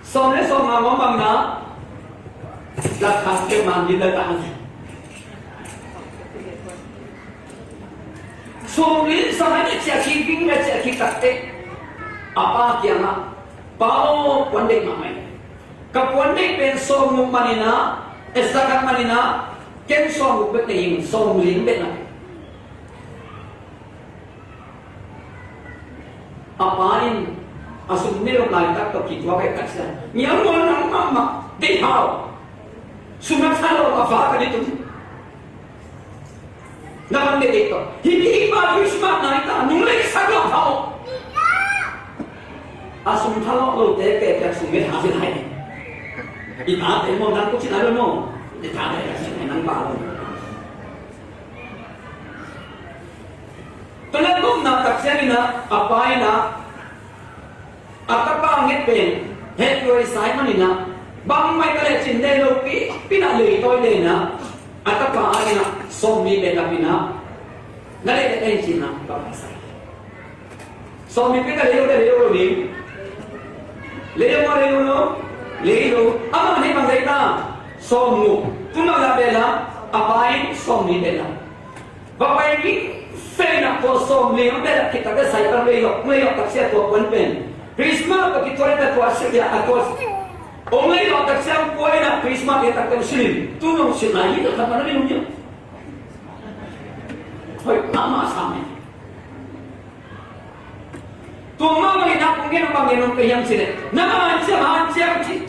Sawm le sawm nga ngawng bang na. Lakh khat peuh man ding la ta. Sawm li in sawm a nih ciah kik ding le ciah kik tak teh. A pa kiangah, "Pa aw, puan deih mahmah ing. Ka puan deih pen sawm guk man ina, eh, za khat man ina, ken sawm guk bek nei ing, sawm li in bek na." A pa in a sum nei lo laitak tawh kituak a, i taksia, "Ngial mual nang mahmah, deih hau. Sum a tha lo a va ka deih tum. Na van deih deih tawh. Hih, hih pa Christmas nai ta, nung lei sak lo hau. A sum tha lo lo te, te, te sum nget ha sin hai. I ta te mo nang ku chin ai lo mo. I ta te ka sin hai nang ba lo." Tua leh gupna taksia in ah, a pa in ah, a tapa nget pen hehpih huai sa ahih manin ah, bangmah hi ta leh cin deih lopi, pi in ah leitawi leh in ah, a tapa ading ah sawmli bek lap in ah, na deih leh deih in cin ah, bangmah sa hi. Sawmli pi in ah lei lo, lei lo lo ding. Lei lo maw, lei lo lo? Lei lo. Amah in bang deih ta? Sawmguk. Tu in bang lap bek lap? A pa in sawmli bek lap. Va pai vingveng in ah tua sawmli hong beh lap khit tak teh sai pan lei lawh, lei lawh taksia tua puan pen. Christmas tawh kituak in ah tua sia a tua. Hong lei lawh taksia hong pua in ah Christmas lei tak teh hong silh in. Tu in hong silh lai hi, tua khat mah na lei lung hi. Hoih mahmah sam hi. Tua mah bangin a kong gen bang gen om ka hiam cih leh, na hanciam, hanciam cih,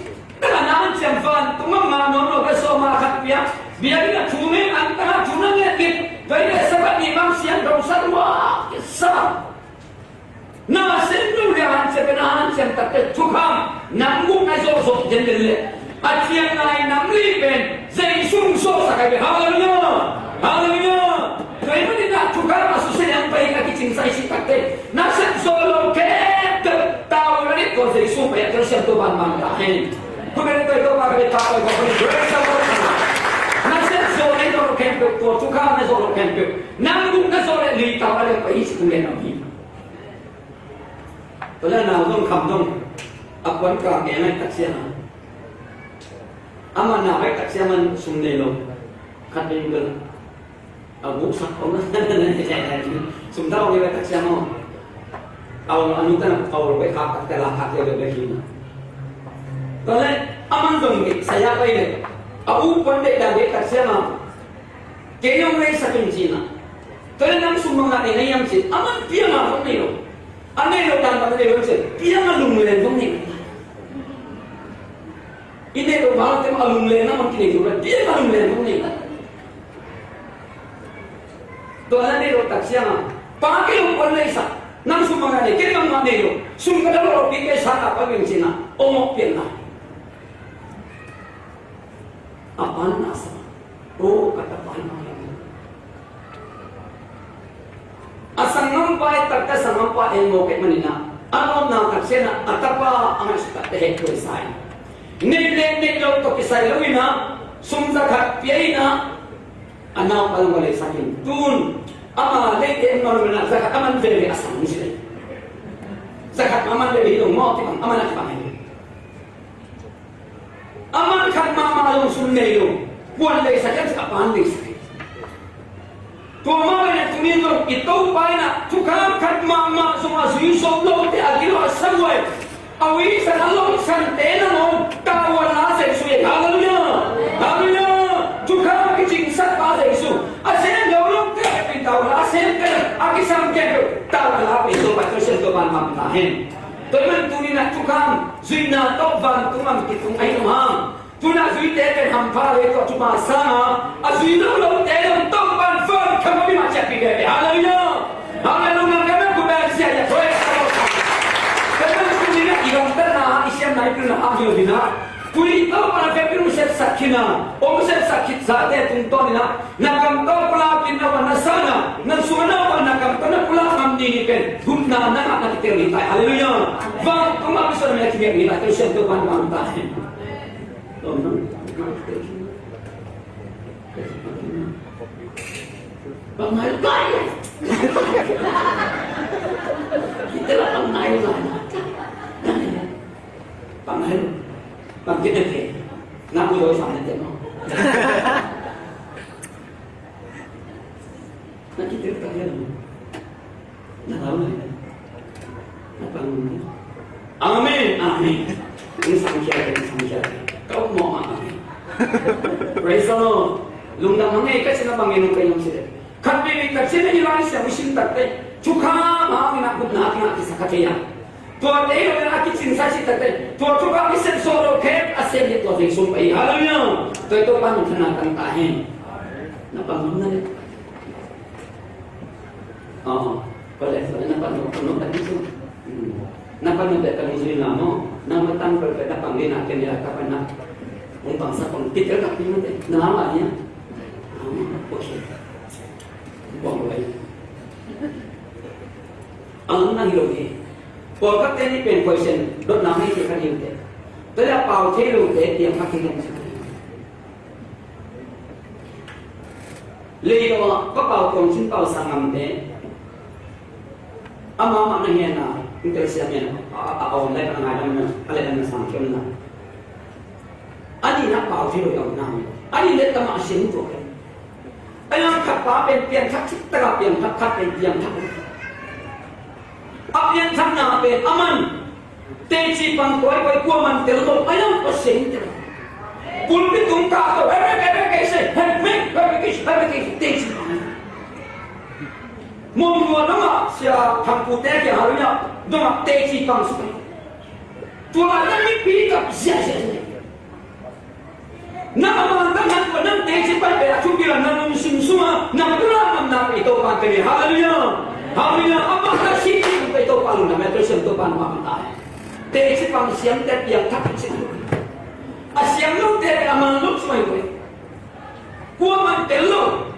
na hanciam vantung a ngah nuam lo ka sawm a khat piak, biakinn ah thu ngen, an tang ah thu na ngen kik, tua hi leh Sabbath ni bang siangtho sa lua kisa. Na sem lo leh hanciam, na hanciam tak teh thukham, nang guk na zawh zawh zenzen leh, a ciang ngai nam li pen Jesu hong sawlsak ahi ve. Halleluiah! Halleluiah! Tua ahih manin ah thukham a susia liang pai a kicing sa i cih tak teh, na sep zawh loh khempeuh tau lo ding, tua Jesu pai a tua siam tua banban ta hen. Tua pen tua Topa ka pai ta tua pen Jesu. Na sep zawh loh khempeuh, tua thukham na zawh loh khempeuh, nang guk na zawh leh li tau a leh pai i cih tung lian lo hi. Tua leh nau zong kham zong a puan kang eng a i taksia. Amah nau a i taksia man sum nei lo. Khat ding bel a guk sak om na. Sum tha lo a i taksia maw. Au a nu tan au lo a i khak tak teh la khak teh bel bel hi na. Tua leh aman zong bel saya pai leh a u puan deih dan deih taksia maw. Kei hong leisak in ci-in ah. Tua leh nang sum bang zah nei na hiam ci-in, aman piang a zong nei lo. A nei lo dan bang nei lo ci-in, piang a lungleng zong nei lo. I nei lo bang teh a lungleng na man kinei lo, piang a lungleng zong nei lo. Tua leh nei lo tak ciang a, pa kei hong puan leisak, nang sum bang zah nei, kei bang mah nei lo. Sum ka dam lo pi kei sa ta pa beng ci-in ah, ong awk pian lai. A pan na sa. Oh, ka tapa hi mah hi. A sanggampa i tak teh sanggampa en mawk ahih manin ah, a lawpna taksia in ah, a tapa a ngaihsut tak teh hehpih huai sa hi. Neih leh neih loh tawh kisai lo in ah, sum za khat pia in ah, a naupa zong va leisak in. Tun ama leite en mah lo in ah, za khat a man veve a sang hi. Takhat mahmah le hi lo maw, kibang, a man a kibang hi lo. A man khat mahmah zong sum nei lo. Kuan leisak hiam, a pan leisak hi. Tua mah bangin tuni in zong i Topa in ah thukham khat mahmah zong a zui zo lote a gilo a sabuai, a wisan a lawhsante nangawn tavuan la Jesu hi. Halleluiah. Halleluiah. Thukham kicingsak pa Jesu. A sem lo lote a pin tavuan la, a sem pen a kisam ken lo tavuan la pen Topa, Pasian Topa in mang ta hen. Tua ahih manin tuni in ah thukham zuihna tawh vantung gam kitung ahi lo hang. Tu-in ah zuite pen hampha le tua thupha sang a, a zui lo lote zong Topa'n van kham a bima ciahpih veve. Halleluiah. Halleluiah. Ka mel ku bel sia ya thoi. Ka mel ku ni na i gamtatna, i siamna, i pilna a hi lo hi na. Tui Topa'n a vekpi hong sepsak khin a, hong sepsak khit zate tungtawn in ah na kam tawh pulak in na van na san a, na sung a na van na kam tawh na pulak ngam ding hi pen gupna na ngah na kitel ni tai. Halleluiah. Vantung a misuan na kitel ni tai. Pasian Topa'n mang ta hen. Bang ngai lo lai. Kita lah bang ngai lo lai. Bang ngai lo. Bang kita ke. Nak boleh sama nanti mau. Nak kita tak ada. Na lau lai. Na pang. Amen. Amen. Ning sang khia, ning sang khia. Ka uk mawh mah. Amen. Praise the Lord. Lungdam hang ei, ka cih na bang ei nong ka yam cih leh. Khat veivei tak cih na i Lai Siangtho i sim tak teh, thukham hang in a gupna a kingah kisa kha thei a. Tuate hi lo in a kicingsa cih tak teh, tua thukham i sem sawh lo khe a sem hi tua vei sum pai. Halleluiah. Tua hi Topa nong thanna tang ta hen. Na pang ngam na leh. Aw, pale, pale, na pan lo, pan lo, pan lo. Hmm. Na pan lo, pan lo, zui na mo. Na ma tan, pale, pale, na pang li na, ken ya, ka pan na. Ong pang sa, pang, tit, ka pin na te. Na la ma ya. Ah, okay. Pang lo ai. Ang na hi lo ni. Pawlkhatte nih pen question dotna hong neih thei kha ding te. Tua leh a pau thei lote piang kha kei ding. Leitung ah ka pau kong cin pau sanggamte. Amah mah na hian a, in tel siam hian a, a, a, a om lai ka ngai lam na, a lai lam na sang kiam na. A nih na pau thei lo i om na. A nih leh tamah a siam tua kei. A yang khat pa pen piangthak cik tak a piangthak, khat pen piangthak. A piangthakna pen a man. Teci pang koi koi kua man tel lo, a yang Pasian tel. Pulpit tung ka to, hei, hei, hei, hei, kei se, hei, hei, hei, kei se, hei, hei, kei se, teci pang. Mong lua nong a, sia thang pu te kia halu nia, nong a teci pang su. Tua na mi pi ka sia sia sia. Na amah na ngan tua nang teci pai pai a thupi lam na lungsim sungah na pulak ngamna pen i Topa pen hi. Halleluiah. Halleluiah. Amah na sih ding pen i Topa lungdam, tua siam Topa na mah pen ta hi. Teci pang siamte piangthak in sih. A siam lote a man lo suai lo. Kua man tel lo.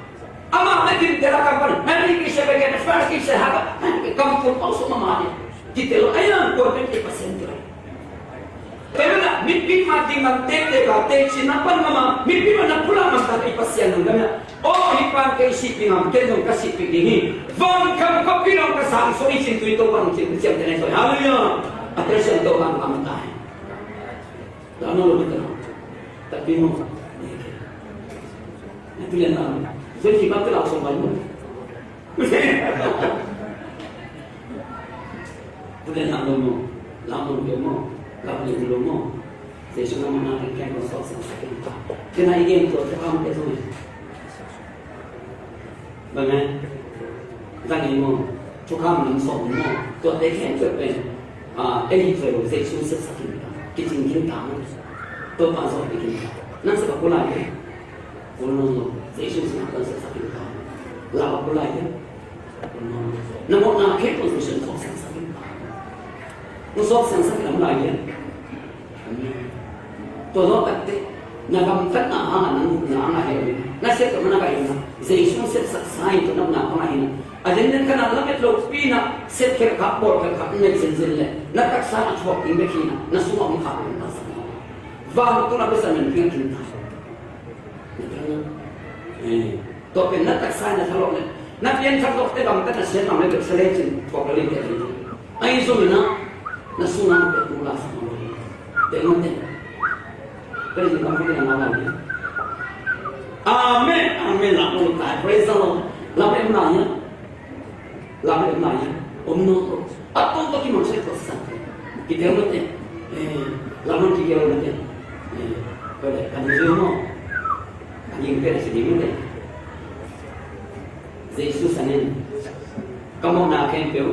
Amah na kim tel a kam pan, na ni ki se beken, first ki se haka, kam pun pau suma mani. Ki tel lo, ayan, kua pen ki Pasian tel lo. Tel lo na, mipi ma ding man tek tek a, teci na pan mama, mipi ma na pula man ta ki Pasian nung dam ya. O, hi pan kei si pi ngam, ken dong ka si pi ding hi. Van kam ka pi dong ka sang so i sin tui to pan sin, siam te nai so. Hallelujah. A tel siam to pan kam ta hi. Dah no lo kita. Tapi mo. Itu yang lama. Jadi kita telah semua. Tua leh na lo maw, la maw, lo maw, la maw, lo maw. Jesu na mawhna teng khempeuh suaksak sak in. Kei na i gen tua thukham te zong hi. Bang e, zang ei maw, thukham lam sawm maw, tuate khempeuh pen, ah, ei hi tua lo, Jesu sepsak in ta, kicing khin ta maw. Topa zawh khin ta. Nang sep a kul lai e. Kul nawn lo, Jesu sinah kan sepsak in ta. Lau a kul lai e. Na mawhna khempeuh Jesu in suaksak in ta. Hong suaksak in a om lai hiam? Tua zawh takteh na gamtatna hangah nang gupna hangah hi lo in, na siat tawh na ka hi lo in, Jesu sepsak sa hi tawh na gupna hangah hi lo in, a denden khat na lamet lopi in a sep khelh kha, bawl khelh kha, na neih zenzen leh na taksa in a thuak ding bek hi in a, na sungah om kha lo in taksa in a, vantung a besan man khin a khin ta. Eh, tua pen na taksa in na thalawh leh na pianthak zawhte bangtan a siam lam le bek sa lecin thuak lo ding te hi. Ahi zongin ah Na sungah na pek tu la sa lo. Tengok tengok. Praise the Lord. Amen. Amen. Lam lo tai. Praise the Lord. Lam em na ya. Lam em na ya. Om no to. Ato to ki mang sai to sa. Ki tengok tengok. Eh, lam ki tengok tengok. Eh, boleh kan mo. Kan yung pera sini mo tengok. Jesu sangin ka mawhna khempeuh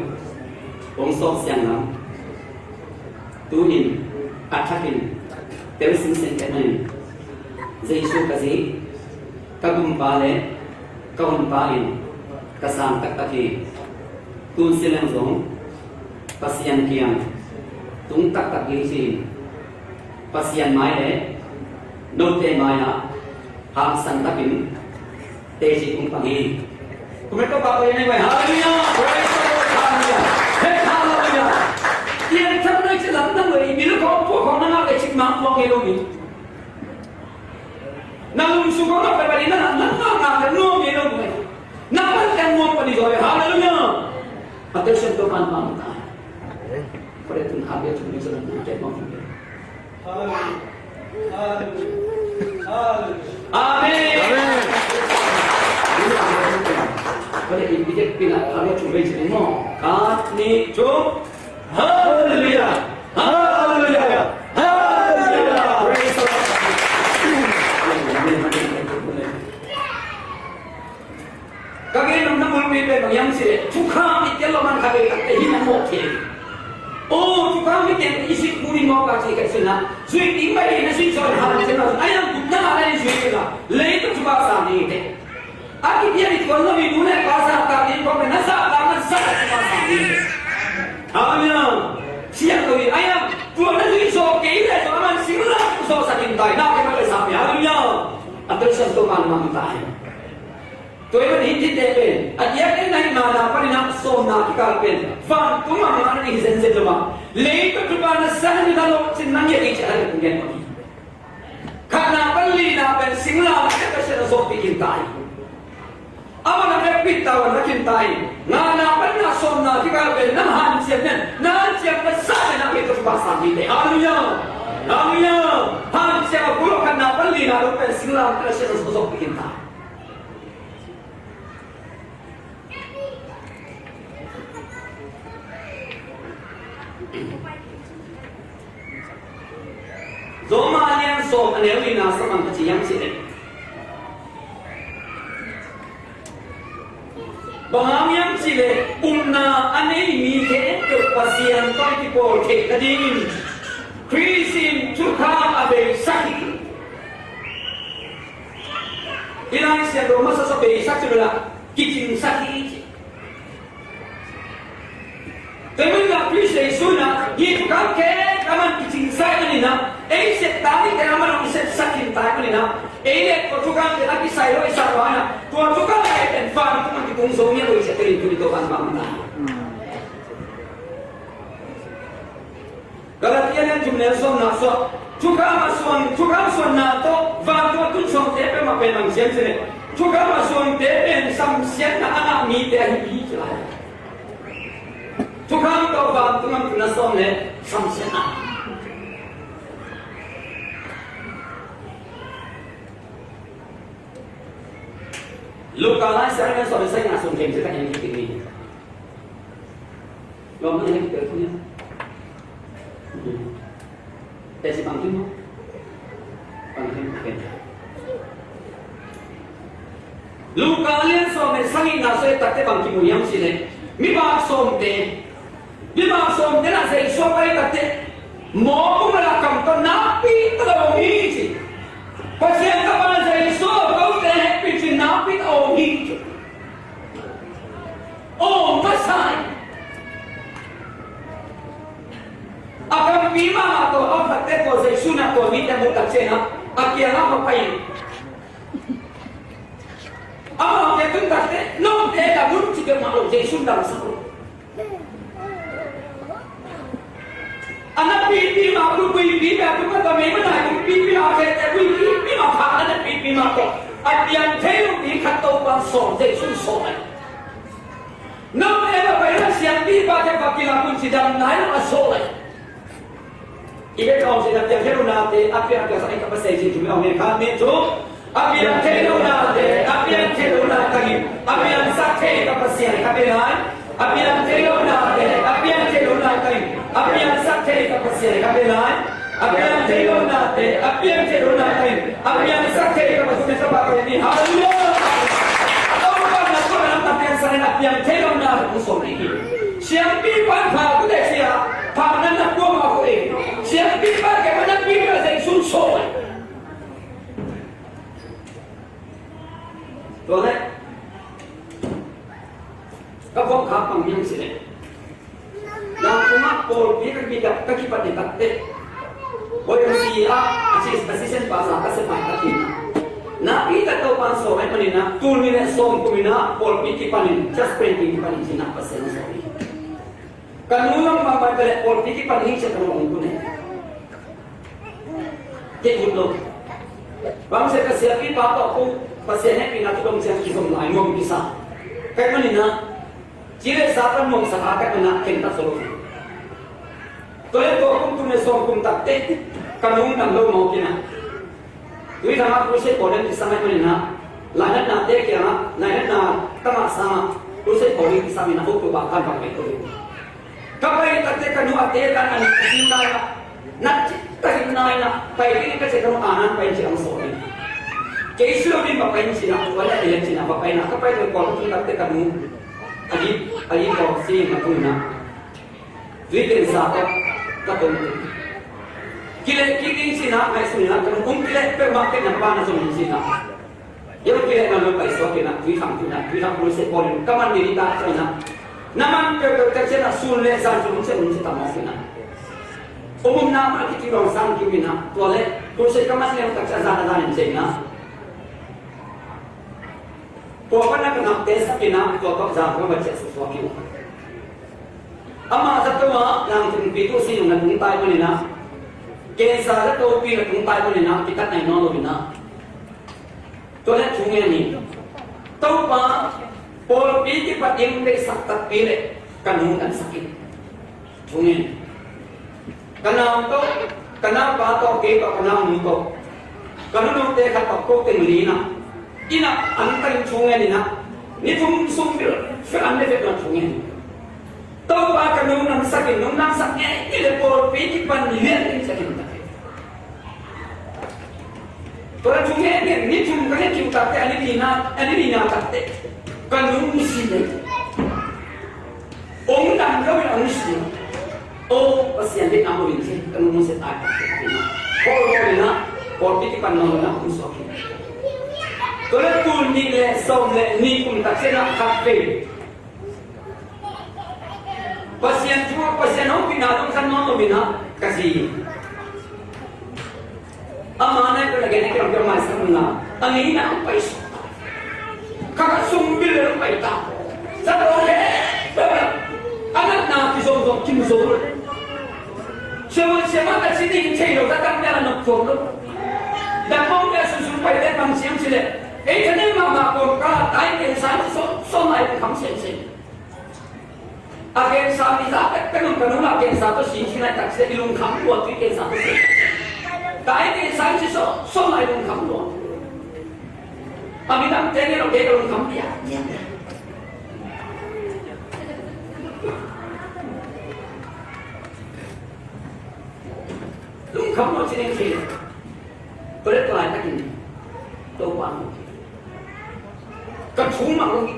hong sawp siang lam. Tu-in a thakin tel singseng pen in Jesu ka zi, ka gumpa le ka honpa in ka sang taktak hi. Tun si leng zong Pasian kiang tung taktak ding ci-in Pasian mai le note mai-ah hangsan takin teci kong pang hi. Kumet ko pa ko yan ay may hallelujah! Praise the Lord! Hallelujah! Hey, hallelujah! Yan tam na isi lam na lo i bil ko po ko na nga ka cik mang po ang ilo mi. Na lum su ko na pa pa di na na na na na no mi lo mi. Na pa kan mo pa di so hallelujah! Attention to man man ta. Pare tun habia tun ni sa na ke mo. Amen. Amen. Hallelujah. Khat, nih, thum. Hallelujah. Hallelujah. Hallelujah. Praise the Lord. Ka gen nong na bulpi pen bang hiam cih leh thukham i tel lo man khat vei khat te hi na mawh thei. Aw, thukham i tel i sik bu ding mawh ka cih ka cih na. Zuih ding pai na sik sawn han cih na. A yang gupna a na i zuih na. Lei ka thukham sa ni te. A kipian i tuan lo mi bu ne pa sa ta ni kong na sa ta na sa thukham sa ni te. Hallelujah. Siang lo i a yang tuan na zuih so kei le so a man sing la so sa kin tai na ke ma le sa mi. Hallelujah. A tel san to man man tai. Tua ahih manin hih thite pen a diakin na hih ngana panin a sawmna kikal pen vantung a ngana ding hi zenzen lo a, leitung thupha na sa hi na lo cin na ngiat ding ci a, hih kong gen mah hi. Khatna pan lina pen singlamteh Pasian a zawhpih khin ta hi. Amah na vekpi tavuan na khin ta hi. Ngana panin a sawmna kikal pen na hanciam nen na hanciam na sa nen a leitung thupha sang ding hi. Halleluiah. Halleluiah. Hanciam a kul lo khatna pan lina lo pen singlamteh Pasian a zawhpih khin ta hi. Roma a lian sawm a neu lina sa bang ka ci hiam cih leh, bang hang hiam cih leh upna a nei mi khempeuh Pasian tawh kipawl theih nadingin Khrist in thukham a beisak hi. Hih lai siangtho masa sa beisak ci bel a kicingsak hi ci. Tua ahih manin a Khrist Jesu in a hih thukham khempeuh a man kicingsak ahih manin a ei sep ta dingte a man hong sepsak khin ta ahih manin a ei le tua thukhamte a kisai lo i sak bangin a tua thukham a ei pen vantung a kitung zo ngiat lo i sak tel in tuni tua pan bang ta. Galatia lian thum neu sawmna sua. Thukham a suan, thukham suanna tawh vantung a tun sawmte peuhmah pen bang hiam cih leh thukham a suante pen samsiatna a ngah mite ahi hi ci lai. Thukham tawh vantung a tun a sawm le samsiatna. Luka lai siang lian sawm le sagihna sung khem ci tak in kiting ni. Lawm na hek tel thu nia. Tel si bang kim mo. Bang kim, okay. Luka lian sawm le sagihna sua i takte bang kimu hiam cih leh mi bak sawmte, mi bak sawmte na Jesu a pai takte mawk um a la kam tawh nakpi tak a om hi ci. Pasian tapa Jesu a kote hehpih cin nakpi tak a om hi ci. Aw, masa hi. A kampi mahmah tawh a phatte tawh Jesu na tua mite mu tak ciangin a kiangah va pai in. Amaute tun takte note la mun ci peuhmah lo Jesu damsak lo. A na pipi mah, a buipi mah, a buipi mah, a buipi mah, a na pipi mah tawh a piang thei lo ding khat Topa'n sawl, Jesu'n sawl hi. Nang le na pai na siampipa te va kilak un ci, dam nai lo a sawl hi. I bek a om cih a piang thei lo nate a piang piangsak ding ka Pasian cih thu mi a om hi kha. Mi thu a piang thei lo nate a piang thei lo na ka hi. A piangsak thei ka Pasian ka hi lai. A piang thei lo nate a piang thei lo na ka hi. A piangsak thei ka Pasian ka hi lai. A piang thei lo nate a piang thei lo na ka hi. A piangsak thei ka Pasian ka hi lai. Hallelujah. Topa na ko na ka piangsak na piang thei lo na ka Pasian hi. Siampi pan pha ku te sia pha na na ko ma ko e. Siampi pan ke ma na pi ka zai sun so. Tua leh ka vawng kha pang hiam cih leh, Langkung ah pawlpi ka kidap ka kipat ni tak teh, Y M C A ah assistant pastor ka sep mai ka khin. Nakpi tak Topa'n sawm ahih manin ah, tul nih leh sawmthum in ah pawlpi kipan in, church planting kipan in ci-in ah Pasian sawm hi. Ka nu lam bang bang ka leh pawlpi kipan hi ci-a ka nu ong kun e. Kei ut lo. Bang sia ka siapipa tawh ko Pasian hehpihna thu dong ciang kizom lai nuam kisa. Ka hih manin ah ci leh sa ka nuamsa kha ka hih manin ah khen tak zo lo. Tua leh tua kum tul nih sawmthum tak teh ka nu dam lo mawk in ah, Tuithang ah crusade bawl ding kisam ahih manin ah, lainatnate kiangah, lainatna tangah sangah crusade bawl ding kisam in ah, hotupa kan bang pai ko hi. Ka pai tak teh ka nu a te kan an a sin lai ah, na cih ka hin nai in ah, pai ding ka ci a ka nu a nan pai ci ang sawh ding. Kei silo ding va pai in ci-in ah, tua leh a leh ci-in ah va pai in ah, ka pai tua kawm tung tak teh ka nu a gik, a gik kawm sing na tung in ah, tui kensa tawh ka tung. Kileh kik ding ci-in ah, ngaihsun in ah, ka nu ong kileh peuhmah teh na pa na zong in ci-in ah. Yau kileh na lo pai suak in ah, Tuithang, Tuithang, Tuithang crusade bawl in ka man ding hi ta ci-in ah. Na man peuhpeuh tak ciang ah, sun leh zan sun hun ciang hun ciang ta mawk in ah. Ong umna mah kituih dong sang kim in ah, tua leh crusade ka man leng tak ciang zan a zan in ci-in ah. Tua pan ah ka ngamte sak in ah, tua tawh zan ka va ciah suaksuak hi uh. Amah zato ah, nang tungpi tu si nung na tung tai manin ah, kensa zato pi na tung tai manin ah, kitat nai nawn lo in ah. Tua leh thu ngen hi. Topa, pawlpi kipat in deihsak takpi leh ka nu damsak in. Thu ngen. Ka nau tawh, ka naupa tawh, kei tawh, ka naunu tawh, ka nunuute khat tawh ko teng li in ah, inn ah an tang thu ngen in ah, ni thum sung bil fel an ne vet lo thu ngen. Topa, ka nu damsak in, nong damsak ngei leh pawlpi kipan lian ding ci-a ka nungta hi. Tua leh thu ngen ngen, ni thum ka ngen kiu tak teh, a ni lina, a ni lina tak teh ka nu nusia lel. Ong dam lo in ong nusia. O Pasian, deihna mu in ci, ka nu nusia tai. Pawl pawl in ah, pawlpi kipan nawn lo in ah ong suak hi. Tua leh tul nih leh sawm leh nih kum tak ciang ah khat vei Pasian thu, Pasian hopihna dong khan nawn lo in ah ka zi. Ama nai peuh a gen a kiam kiam maisak un la, a ngeina hong pai suak. Kha khat sung bil le hong pai ta. Zato he peuh a natna kizom zong kim zo. Siavuan siama ka ci ding thei lo, ka tam pia la nop tuak lo. Dang mong pia sun sun pai le bang siam ci leh, ei thanem mahmah kawm ka tai ken sa so so lai kham siam siam. A kensa mi za pek pek nung ka nung a kensa tawh si si nai tak sia i lungkham lua tui kensa tawh si. Tai kensa si so so nai lungkham lua. A mi dang teng lo ke ka lungkham pia. Lungkham lua ci neng si. Ko le tlai takin Topa ka thu mang lo ki.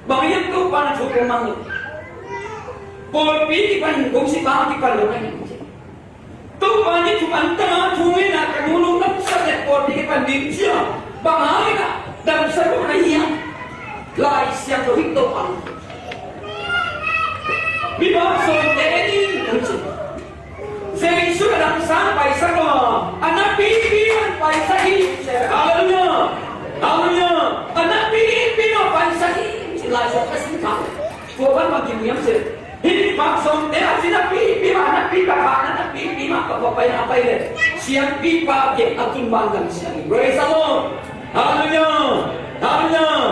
Bang hiam Topa na thu kong mang lo. Pawlpi kipan kong si pa kipan lo na hi. Topa ni thu an tang a thu ngen a ka nu lungdam sak le pawlpi kipan ding cia. Bang hang in a damsak lo na hiam. Lai Siangtho hi Topa. Mi bang sawm te ding an ci. Jesu a damsang paisak lo, a na pipi man paisak hi. Halleluiah. Halleluiah. A na pipi man paisak hi. Lai Siangtho ka sin kha. Tua ban bang kim hiam se. Hih bang sawmte a sin a pipi man, a na pipa kha, a na pipi man ka pai na pai le. Siampipa ke a tun ban dam siang. Praise the Lord. Halleluiah. Halleluiah.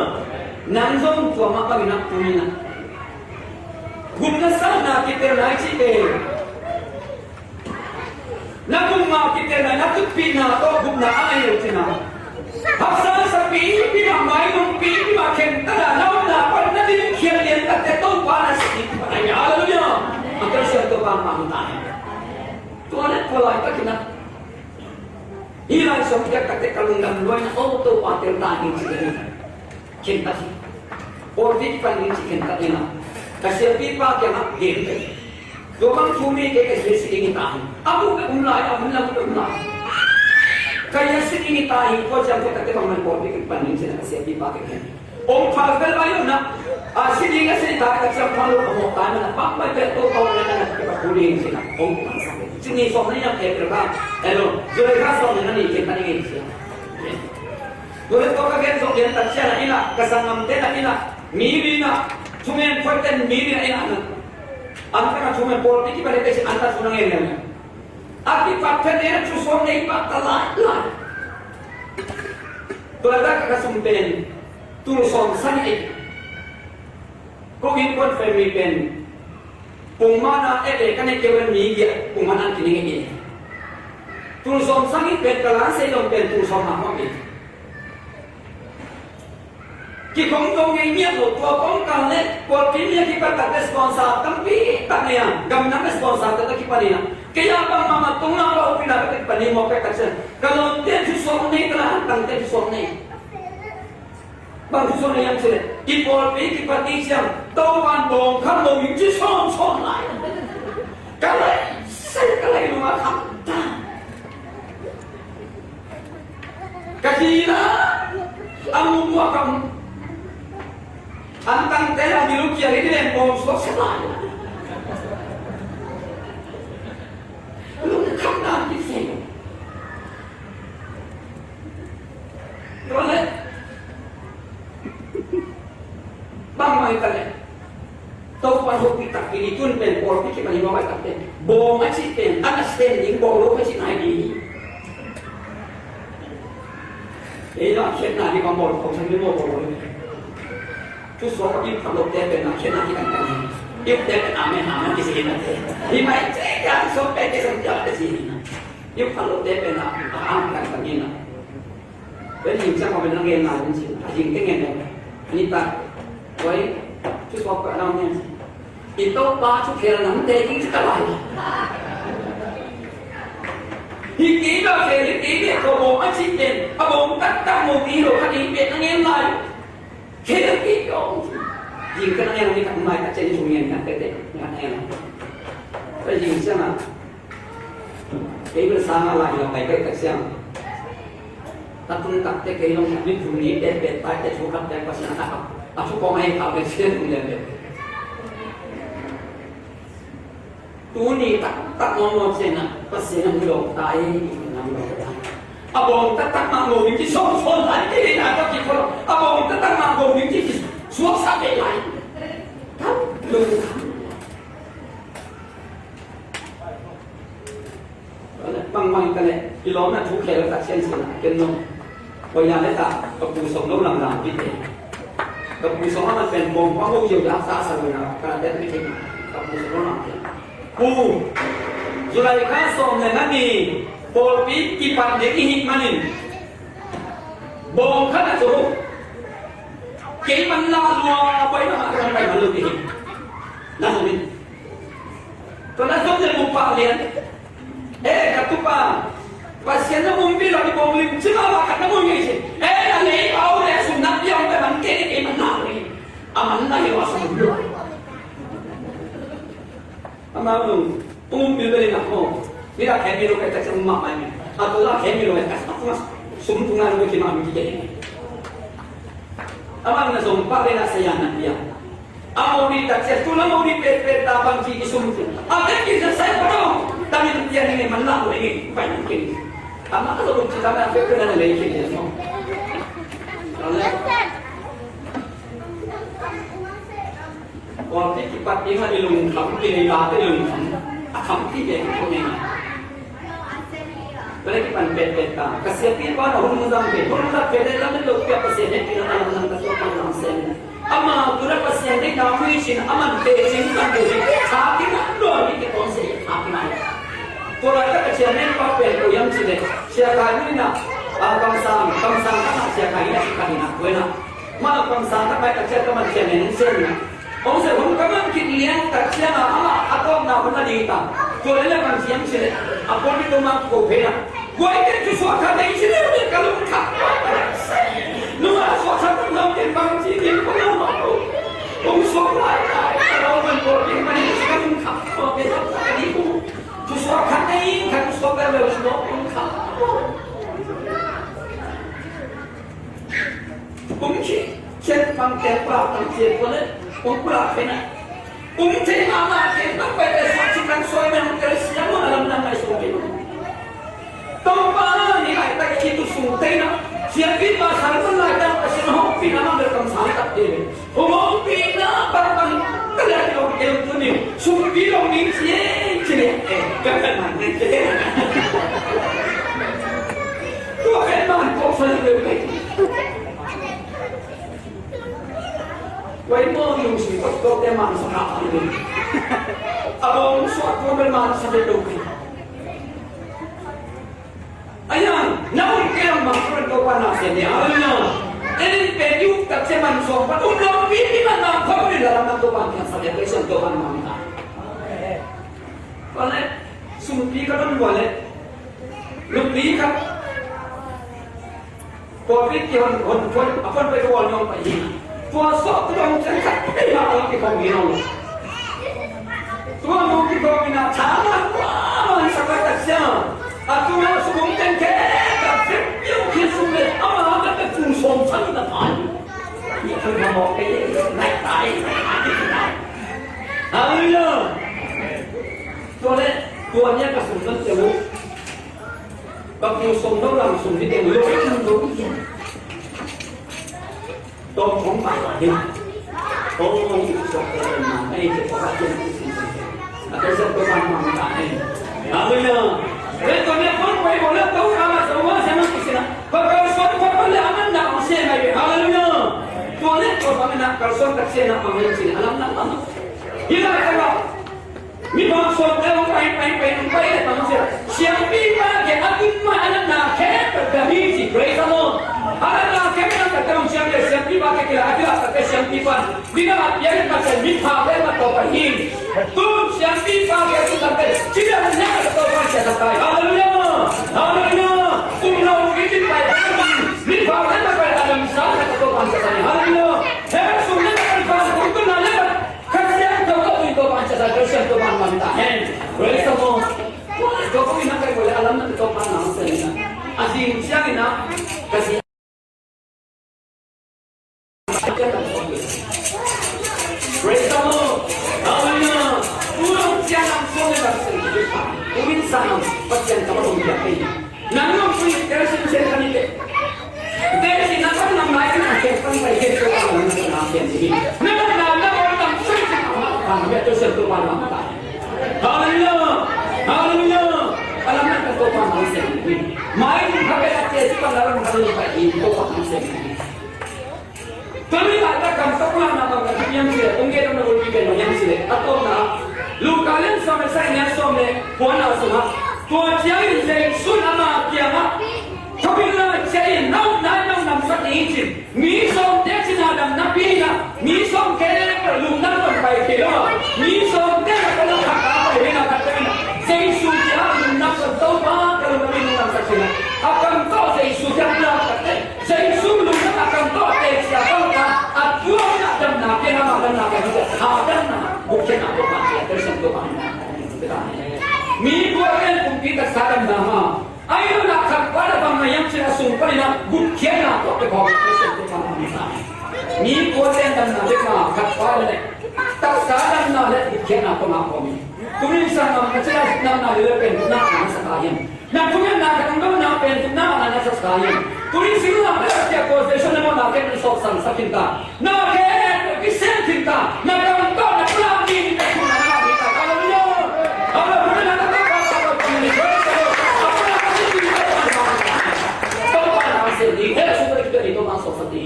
Nang zong tua mah bangin a tun in a. Gupna sahna kitelna i cihte, Na gupna kitelna, na tutpihna tawh gupna a ngei uh cina. Haksa sa pipi mah, mainung pipi mah khen ta na, na upna pan na dim khial lian takte Topa na si. Halleluiah. A Pasian Topa mah ta hi. Tua le tua laitakin a, hih lai sawm piak takte ka lungdam luaina, o Topa tel ta hi ci hi. Khen ta hi. Pawlpi kipan ding ci khen ta hi na. Ka siapipa kiangah gen ta hi. Tua bang thu mi kei ka hi si ding hi ta hi. A buk a um lai, a hun lam a um lai. Ka hi a si ding hi ta hi, tua ciang tua takte bang man pawlpi kipan ding ci na ka siapipa kiang hi. Ong phal vel vai na. A si ding a si ta ka ciang phal lo ka mawk ta na. Bang pai vel to to na na kipa thu ding ci na. Ong phal sa. Ci ni sawm na ina pe ka. Hello. July kha sawm na ni khen ta ding hi ci. Tua leh tua ka gen zawh lian tak ciangin ah, ka sanggamte na in ah, mi li na, thumen phuaiten mi li na in ah, an taka thumen pawlpi kipan leh peuh cih an taka thu na ngen lian. A kipat phet in ah thu sawm nei pah ta lai lai. Tua leh ka sum pen tul sawm sang ei. Ko innkuan family pen pungmana eh eh ka ne keu in mi giah pungmana an kineng eh. Tul sawm sang in pen ka lan sei dong pen tul sawm na hong in. Kikhong dong ngei ngiat lo tua kong kal le pawlpi mi a kipat tak le sponsor tampi tak nei a, gamnam le sponsor tak a kipan in a. Kei a bang mahmah tunglam lo pina ka kipan in mawk pek tak sen. Ka lawmte thu sawm nei, ka la hantangte thu sawm nei. Bang thu sawm na hiam cih leh, i pawlpi kipat ding ciang, Topa'n bawng khat lo ding ci sawm sawm lai. Ka lai, sai ka lai lung a kham ta. Ka hi na, a mu mu a kam. An tangte a mi lu kia hi den bawng suak sa lai. Lung kham na ki seng. Tua leh bang mah hi ta leh, Topa hopih takpi ding, tun pen pawlpi kipan hi mawk a takpi. Bawng a cih pen understanding, bawng lo a cih nai ding hi. Ei lo a khiatna ding bang bawng lo, bawng lo. Thu sawm a i phat lote pen a khiatna ding kan kan hi. I te pen amen, amen kici hi na te. Hi mai cih kan sawm pen kici hi na te ci hi na. I phat lote pen a, a, a, kan kan hi na. Tua hi ciang a pen a gen lai in ci. A hi te ngen pen. Ni ta. Oi, thu sawm ka nang ngen. I Topa thu khel nang te ding ci ta lai. Hi kei lo khel, hi kei lo ko bawng a ci pen. A bawng taktak mo kei lo kha ding pen a ngen lai. Khel kei lo. Jing ka nang ngen ni ka mai ka chen sung ngen ka te te. Ka ngen. Tua hi ciang a. Kei bel sang a lai lo kai kai ka siang. Ta tung tak te kei long ni thum ni te pe tai te thu khat te Pasian a kap. A thu kong ai kap le sian tung le le. Tuni tak tak ngawng ngawng sian a Pasian a mu lo ta e, a mu lo ta. A bawng tak tak ma ngawng ni ki song song lai kei na ka ki ko. A bawng tak tak ma ngawng ni ki suak sa pe lai. Tam lu. Bang bang ka leh, i lawmna thu khel tak sian sian a ken nong. Ko ya le ta, ka pu song lo lang lang pi te. Ka pu song a man pen bawng bang lo yo ya sa sa lo na, ka la te pi te. Ka pu song lo lang pi. Pu, July kha sawm le nga ni, pawlpi kipan ding i hih manin. Bawng khat a zo. Kei man la lua, pai ma ka pai man lo ding. Na zo min. Ko na zo le mu pa lian. Eh, ka tupa, Pasian na umpi lo i bawng lim ci ma ba khat na mu ngei ci. Eh, na lei pau le sum na piang pe man ke ni man na ngei. A man na hi wa sum lo. A ma lung, umpi lo le na ko. Ni la khe mi lo ka ta sum ma mai. A to la khe mi lo ka ta sum tu na lo ki ma mi ki ke. A man na zong pa le na sa ya na piang. A mawhni tak ciang, tu na mawhni petpet ta bang ci i sum ci. A pen ki sa sai pa dong. Tamin pian ni man la ko ni pai ni kin. A ma ka lo ci ta ma petpet na lei kin ni mo. Kawlpi kipat ding a i lungkham, i nei bate lungkham. A kham ti ve ko ni. Tua leh kipan petpet ta. Ka siapipa na hun zang ve. Hun zang ve leh lam lo pia Pasian he pina ta lam nang ka tua pan lam sen. Ama tu na Pasian dei na mui sin aman pe sin kan pe sin. Tha ki na lo ni ke kon se tha ki na. Tua lai ka Chairman pa pen ko hiam cih leh, Sia Khai Min in ah, ah, kamsang, kamsang khat ah Sia Khai Min a si khat in ah, ko in ah. Mah kamsang khat mah tak ciang ka man chairman in sia in ah. Hong sia hong ka man khit lian tak ciang ah, amah a tawpna hun a ding ta. Tua leh leh bang hiam cih leh, a pawlpi tawh mah ko phei in ah. Guai teng cu suak kha dei ci leh ka lung kha. Nungak suak kha tawh lam ken bang ci ding ko lam a ko. Hong suak lai lai, ka lau man ko ding man in ka lung kha. Ko ken ka ding ko. Cu suak kha dei, ka cu suak lai lai, cu suak kha. Kum khi, khian pang tel pa pang cian ko le, kum kula pena. Kum thei mama tel pa pai tel suak cik kan suai men tel siang ma lam lam mai suak pen. Topa ni lai tak khi tu sung tei na. Siang pi pa sang man lai tak a siang hong pi na ma ber kam sang tak de. Hong hong pi na bang bang ka lai long tel tu ni. Sung pi long ni cie cie. Eh, ka kan man ni cie. Tua pen man kong sa leu kai. Wai mo yung si tok tok te man sa ka ni. Abong suak ko pen man sa de tok. Ayan, na un ke ang mang ko pen Topa na se ni. Hallelujah. En pen yu tak se man suak pa. Um long pi pi man man ko pen la man Topa na sa de. Praise Topa man. Wale, sumpi ka don wale. Lupi ka. Pawlpi ki hon, hon, hon, a pawlpi ka wal nyong pai hi. Tua sawh tu dong chan khat, ei, ma, lam ki khong hi nong. Tua nong ki khong hi na, tha ma, tua ma, sa ka ta sia. A tua sum ten ke, ka fek piu ki sum le, a ma, ka ka tung som san na pai. Ni ka ma mo ke, nai tai. Hallelujah. Tua le, tua nia ka sum tan te u. Bang kiu sung no lang sung ni teng lo i tung lo i. Tong kong pa la ding. Tong kong i sung ko ma nei te ko ka jen i sin. A te sung ko ma ma ta nei. Hallelujah. Re to ne kong ko i bo le to ka ma so ma se ma ki sina. Ba ka so ko ko le a man na se mai. Hallelujah. Tua le ko ba na ka so ka se na ma mai sin. Alam na ma. Ila ka la. Mipa sawmte hong pai, pai, pai, hong pai leh bang sia. Siampipa kiang a tun mah a natna khempeuh ka hi ci, praise the Lord. A natna khempeuh ka tun siam leh siampipa kiang kila, a kila ka siampipa. Dina a piang in ka sia mipa leh ma tawh ka hi. Tun siampipa kiang a tun ka sia, ci leh a natna ka tawh ka sia ka tai. Hallelujah. Hallelujah. Um lo ki ci pai. Mipa leh ma pai a lam sa ka tawh ka sia ka tai. Hallelujah. He sum leh ka pai ka tun na leh Kha Siangtho ka tui Topa in sia sa, Kha Siangtho ban mah ta hen. Praise the Lord. Tua ko ina kai ko le alam na Topa na sa ni na. A ding siang ina ka si. Praise the Lord. Hallelujah. Tua siang ang song le ba sa ni. Umin sa ang Pasian ka ba ung ya pe. Nang nong pui, kei sin sen kani te. Kei sin na kan nang nai kan kei kan pai kei kei kan nang nang kei ni. Na kan nang nang nang nang sen sen nang nang nang kei sen tu kan nang ta. Hallelujah. Hallelujah. Alam na kan tu kan nang sen ni. Mai ni kei a kei si kan nang nang kei tu kan nang sen ni. Tuni laitak kam tawh pulakna bang na thupiang si leh, kong gen na ulpi pen bang hiam si leh, a tawpna, Luka lian sawm le sagih, neu sawm le kuana sungah, tua ciangin Jesu in ama kiangah, thupina ciah in, na upna in nong damsak ding hi ci-in, mi sawmte cina damna pi in ah, mi sawm khempeuh lungdam tawh pai thei lo a, mi sawmte na khat a pai hi na khat in ah, Jesu kiangah lungdam tawh Topa ka lungdam in nong damsak ci-in ah, a kam tawh Jesu kiangah lungdam tawh Jesu lungdam a kam tawh a teci a bang kha a tuam in a damna piang a, mah damna piang a, a damna gupkhiatna tawh pang a, Kha Siangtho pang a. Mi buai pen kumpi taksa damna mah. Ai lo na khat pa na bang na hiam cih a sung panin a gupkhiatna tawh pia khawm a, Kha Siangtho pang a. Mi buai pen damna bek mah khat pa le taksa damna le gupkhiatna tawh mah khawm hi. Tuni in sang nam ka cih a damna le le pen na ang sa ta hiam. Na thungetna ka tungdona pen thumna na na sa sa hi. Tuni singlamteh a tia position na mawhna ken na sawpsang sa khin ta. Na khe kisel khin ta. Na kam tawh na pulak ding na thumna na hi ta. Hallelujah. Hallelujah. Na ka tawh ka sa ka tawh ni. Praise the Lord. A pulak ding ni ta. Tawh pa na sel ni. He su ka ni tawh na sawpsang ni.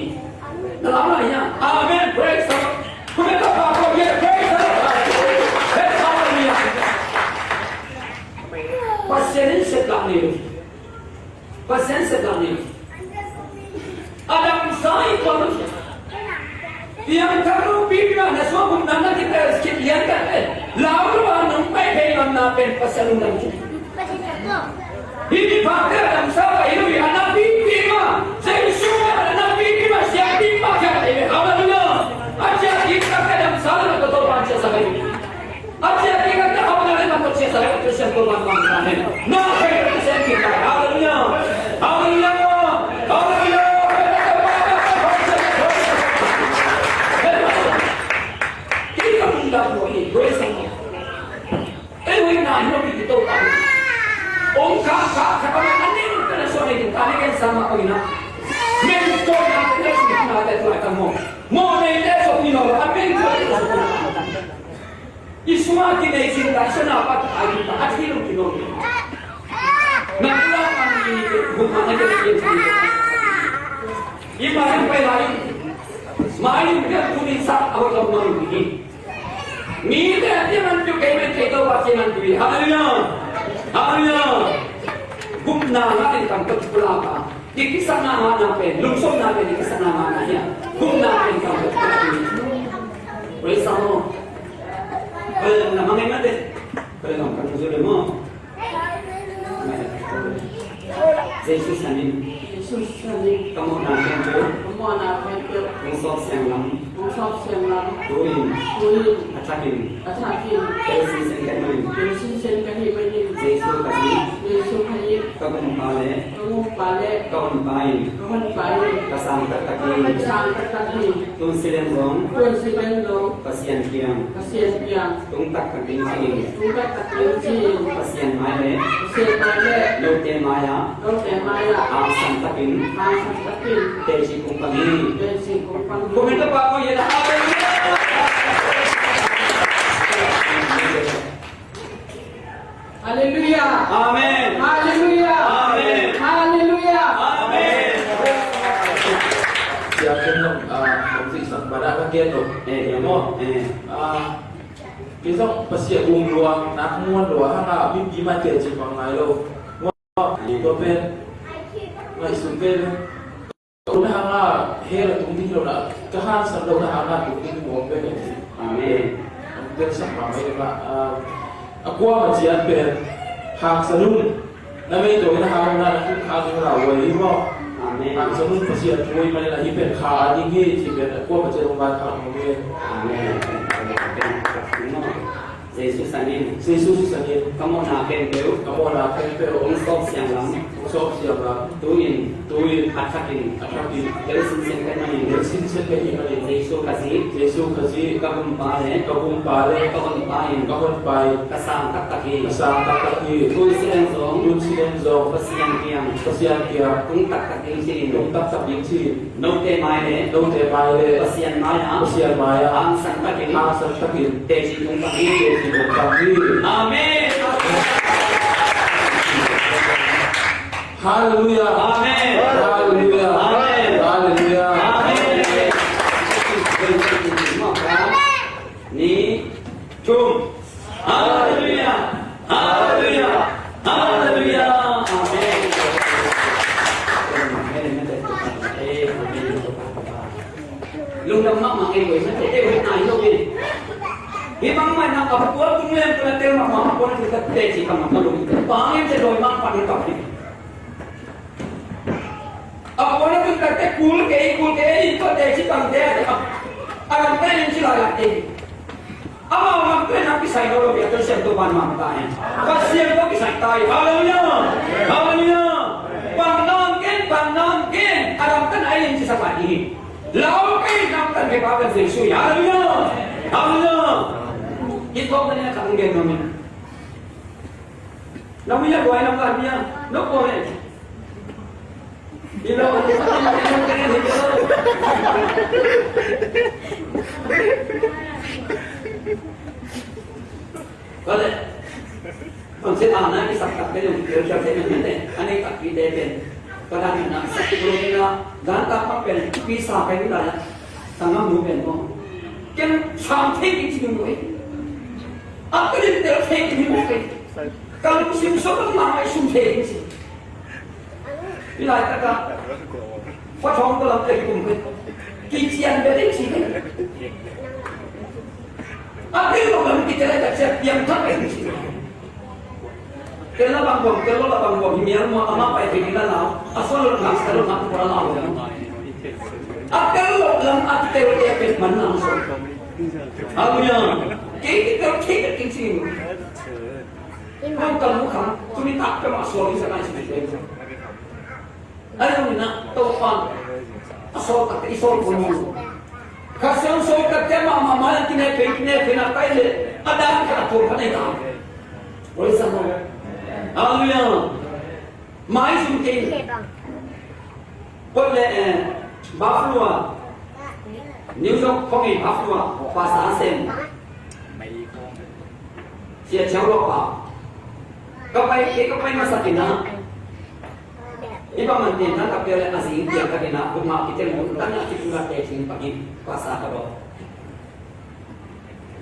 Na lam na hi a. Amen. Praise the Lord. Praise the Lord. Hallelujah. Pasian in Pasian sep lam ni. A damsa i kua lo. Piangthak lo pipi mah na suak gupna na kitel khit lian tak pen lau lo a nong pai thei lo na pen Pasian lungdam ci. Hih mi phakte a damsa pai lo hi a na pipi mah. Jesu a na pipi mah siangpi mah khia pai ve. Hallelujah. A ciah kik tak a damsa lo na Topa ciah sa pai. A ciah kik a hau na le na ko ciah sa le ko ciah ko man man na hen. Na hen ko ciah kik a. Hallelujah. Hallelujah. Hallelujah. Kik a mun da ko i. Praise the Lord. Ei, ui na hi lo ki to ta. Ong ka ka ka ka na ni ka na so ni ka ni ken sa ma ko i na. Men ko na ka na so na ka mo. Mo nei te so ni lo. A men ko na so. I sung a kinei cing ta, i sung a pa a cing ta, a thei lo ki lo. Na kula man ni te, bu ma na ke ke cing. I ma yang pai lai. Ma ni ke ku ni sa a lo ma ni. Mi te a ti man tu ke men ke to pa ti man tu. Hallelujah. Hallelujah. Gupna na in kam to kula pa. Dikisakna ngahna pen, lungsopna pen dikisakna ngahna hi a, gupna pen kam. Praise the Lord. Kal na mangai mate. Kal na kan zu le mo. Jesus amin. Jesus amin. Ka mawhna khempeuh. Ka mawhna khempeuh. Hong sawp siang lam. Hong sawp siang lam. Tu-in. Tu-in. A thakin. A thakin. Tel sinsen ka hih manin. Tel sinsen ka hih manin. Jesu Khazih. Jesu Khazih. Ka gumpa le. Ka gumpa le. Ka honpa in. Ka honpa in. Ka sang taktak hi. Ka sang taktak hi. Tun si leng zong. Tun si leng zong. Pasian kiang. Pasian kiang. Tung taktak ding ci-in. Tung taktak ding ci-in. Pasian mai le. Pasian mai le. Note mai-ah. Note mai-ah. Hangsan takin. Hangsan takin. Teci kong pang hi. Teci kong pang hi. Kumin ka pa ko yet. Hallelujah. Hallelujah. Amen. Hallelujah. Amen. Hallelujah. Amen. Sia ken lo, ah, sia sak bada ka ken lo. Eh, ya mo. Eh. Ah, kei zong Pasian um lua, nak muan lua, hang a mipi mah teci pang ngai lo. Tua pen ngaihsun pen. Tua na hang a hell a tung ding hi lo na, ka hangsan lo na hang a tung ding mawk pen hi. Amen. Pen sak mahmah hi ma, ah, a kuamah ciat pen hangsan un. Na mei tawh na hang na na tung hang ding na uai hi maw. Amen. Hangsan un Pasian thu hi manin a hih pen kha a ding hi cih pen a kuamah ciat hong vai kha mawk hi. Amen. Jesu sangin. Jesu sangin. Ka mawhna khempeuh. Ka mawhna khempeuh. Hong sawp siang lam. Hong sawp siang lam. Tu-in. Tu-in. A thakin. A thakin. Tel sinsen ka hih manin. Tel sinsen ka hih manin. Jesu Khazih. Jesu Khazih. Ka gumpa le. Ka gumpa le. Ka honpa in. Ka honpa in. Ka sang taktak hi. Ka sang taktak hi. Tun si leng zong. Tun si leng zong. Pasian kiang. Pasian kiang. Tung taktak ding ci-in. Tung taktak ding ci-in. Note mai le. Note mai le. Pasian mai-ah. Pasian mai-ah. Hangsan takin. Hangsan takin. Teci kong pang hi. Teci kong pang hi. Amen. Hallelujah. Amen. Hallelujah. Amen. Hallelujah. Amen. Ni thum. Hallelujah! Hallelujah! Hallelujah! Amen. Lungdam mahmah ei, ei, ei, ei, ei, ei. Hi bang mah na a puan tung lem tu na tel mahmah, a puan tung ka teci ka mah ka lung. Bang em te doi mah pa ni ka pi. A puan a tun takte kul kei, kul kei, tua teci tangte a, a lamte in ci lailatte. Amau lamte in a kisai lo lo, Pasian tawh pan mang ta hen. Pasian tawh kisai ta hi. Hallelujah! Hallelujah! Pan nang ken, pan nang ken. A lamte in a in ci sa ta hi. Lau kei lamte in kei pa kan Jesu hi. Hallelujah! Hallelujah! It kong na nia ka ang gen no mi. Na mi ya buai lam ka mi ya. No ko he. Vale. Kon se ana ki sak tak te yung kyo kyo te men te. Ane tak ki te pen. Pada na sak ko ni na dan tak pa pen. Pi sa pen la. Sangam nu pen mo. Ken sam te ki ti mo e. Ak ni te te ki mo e. Ka lungsim sung lam mah ngaihsun thei ding ci. Hih laitakah fa thawng ka lam teh kum kician bia ding ci. A tel lo lam kician bia ding ci. Tel la bang bang, tel lo la bang bang, hi mial maw, amah pai thei ding la lau. A suan lo lam, a lo lam, a lo lam. A tel lo lam, a tel e pen man lam suan. Hallelujah. Kei kitel thei bek ding ci. Hong kal mu khang, tuni tak peuhmah sual ding sa nai ci. Ahi zongin ah Topa a sawltakte i sawl kul mu. Kha Siangtho sawltakte mahmah mai-ah kine phen, kine phen a kai leh a dang khat a thuam khat nei ta. Praise the Lord. Hallelujah. Maizum kei. Port le, eh, Buffalo ah, New York khong i Buffalo ah, pastor sem. Sia Chiau Lok Pa. Ka pai, ka pai masak in ah, i bang man ten na ka pia le a zing piang ka den ah, bukmah kitel lungtang ah kipulak te cing pagin pastor ka dawh.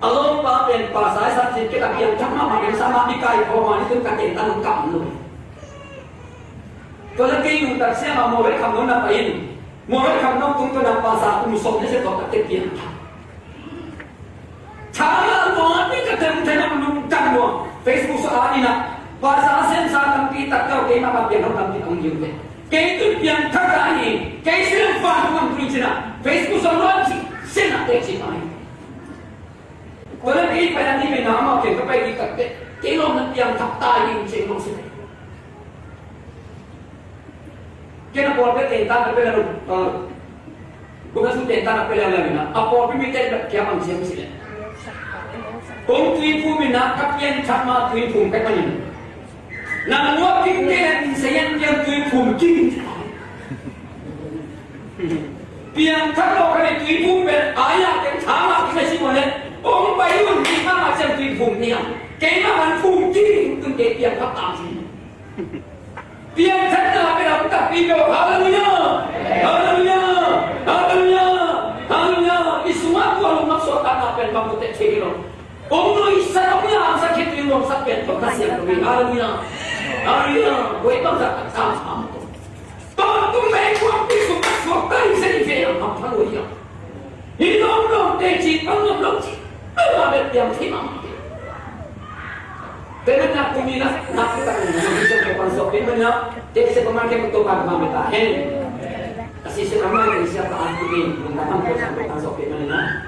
A lawmpa pen pastor i sat cin kei ka piangthak mahmah, ken sa mah i kai khawm a, ni tun ka ten ta nung kam lo. Tua leh kei nungtak siam a Mualraihkham nong na pai in, Mualraihkham nong tung tua na pastor kum sawm ni sia tua ka te piangthak. Thang a lua ni ka tem tem a nungtak lua. Facebook sa a ni na pastor sem sa tampi tak tau kei mah ka piangthak tampi ang yun te. Kei tun piangthak ka hi, kei siam fa nung ang tun cina. Facebook sa lua ci, sin a te ci mai. Ko na kei pai a ni me na ma kei ka pai di tak te. Kei lom na piangthak ta hi cing lom sin. Kei na pawlpi teng ta na pia le, ah, gupna su teng ta na pia le le na. A pawlpi mi teng kia bang siam si le. Kong tui phum mi na ka piangthak ma tui phum ka panin. Nang lua kik te na min se yan piang tui phum kik. Piangthak lo ka le tui phum pen a ya ken thang a kik na si mo le. Kong pai un ni thang a siam tui phum ni a. Kei na man phum kik tun kei piangthak ta si. Piangthakna pen a takpi peuh. Hallelujah! Hallelujah! Hallelujah! Hallelujah! I sungah tua lungmak suahtakna pen bang teh thei lo. Kong nuihsak, kong yamsak khit in lungsak pen tua ka siam lo hi. Hallelujah! Hallelujah! Koi bang zat a tam am ko. Tua tung mei kuang pi sungah suahtak i se i fe am am pha lo hi a. Hi lawm lawm te ci, pang lawm lawm ci. Pang lawm lawm piang ci mang. Payment na kumi na, na kita na, na kita na pang sok payment na. Te se pang market to pang pang ta hen. Asi se pang market sia pang kumi, na pang ko sa pang sok payment na.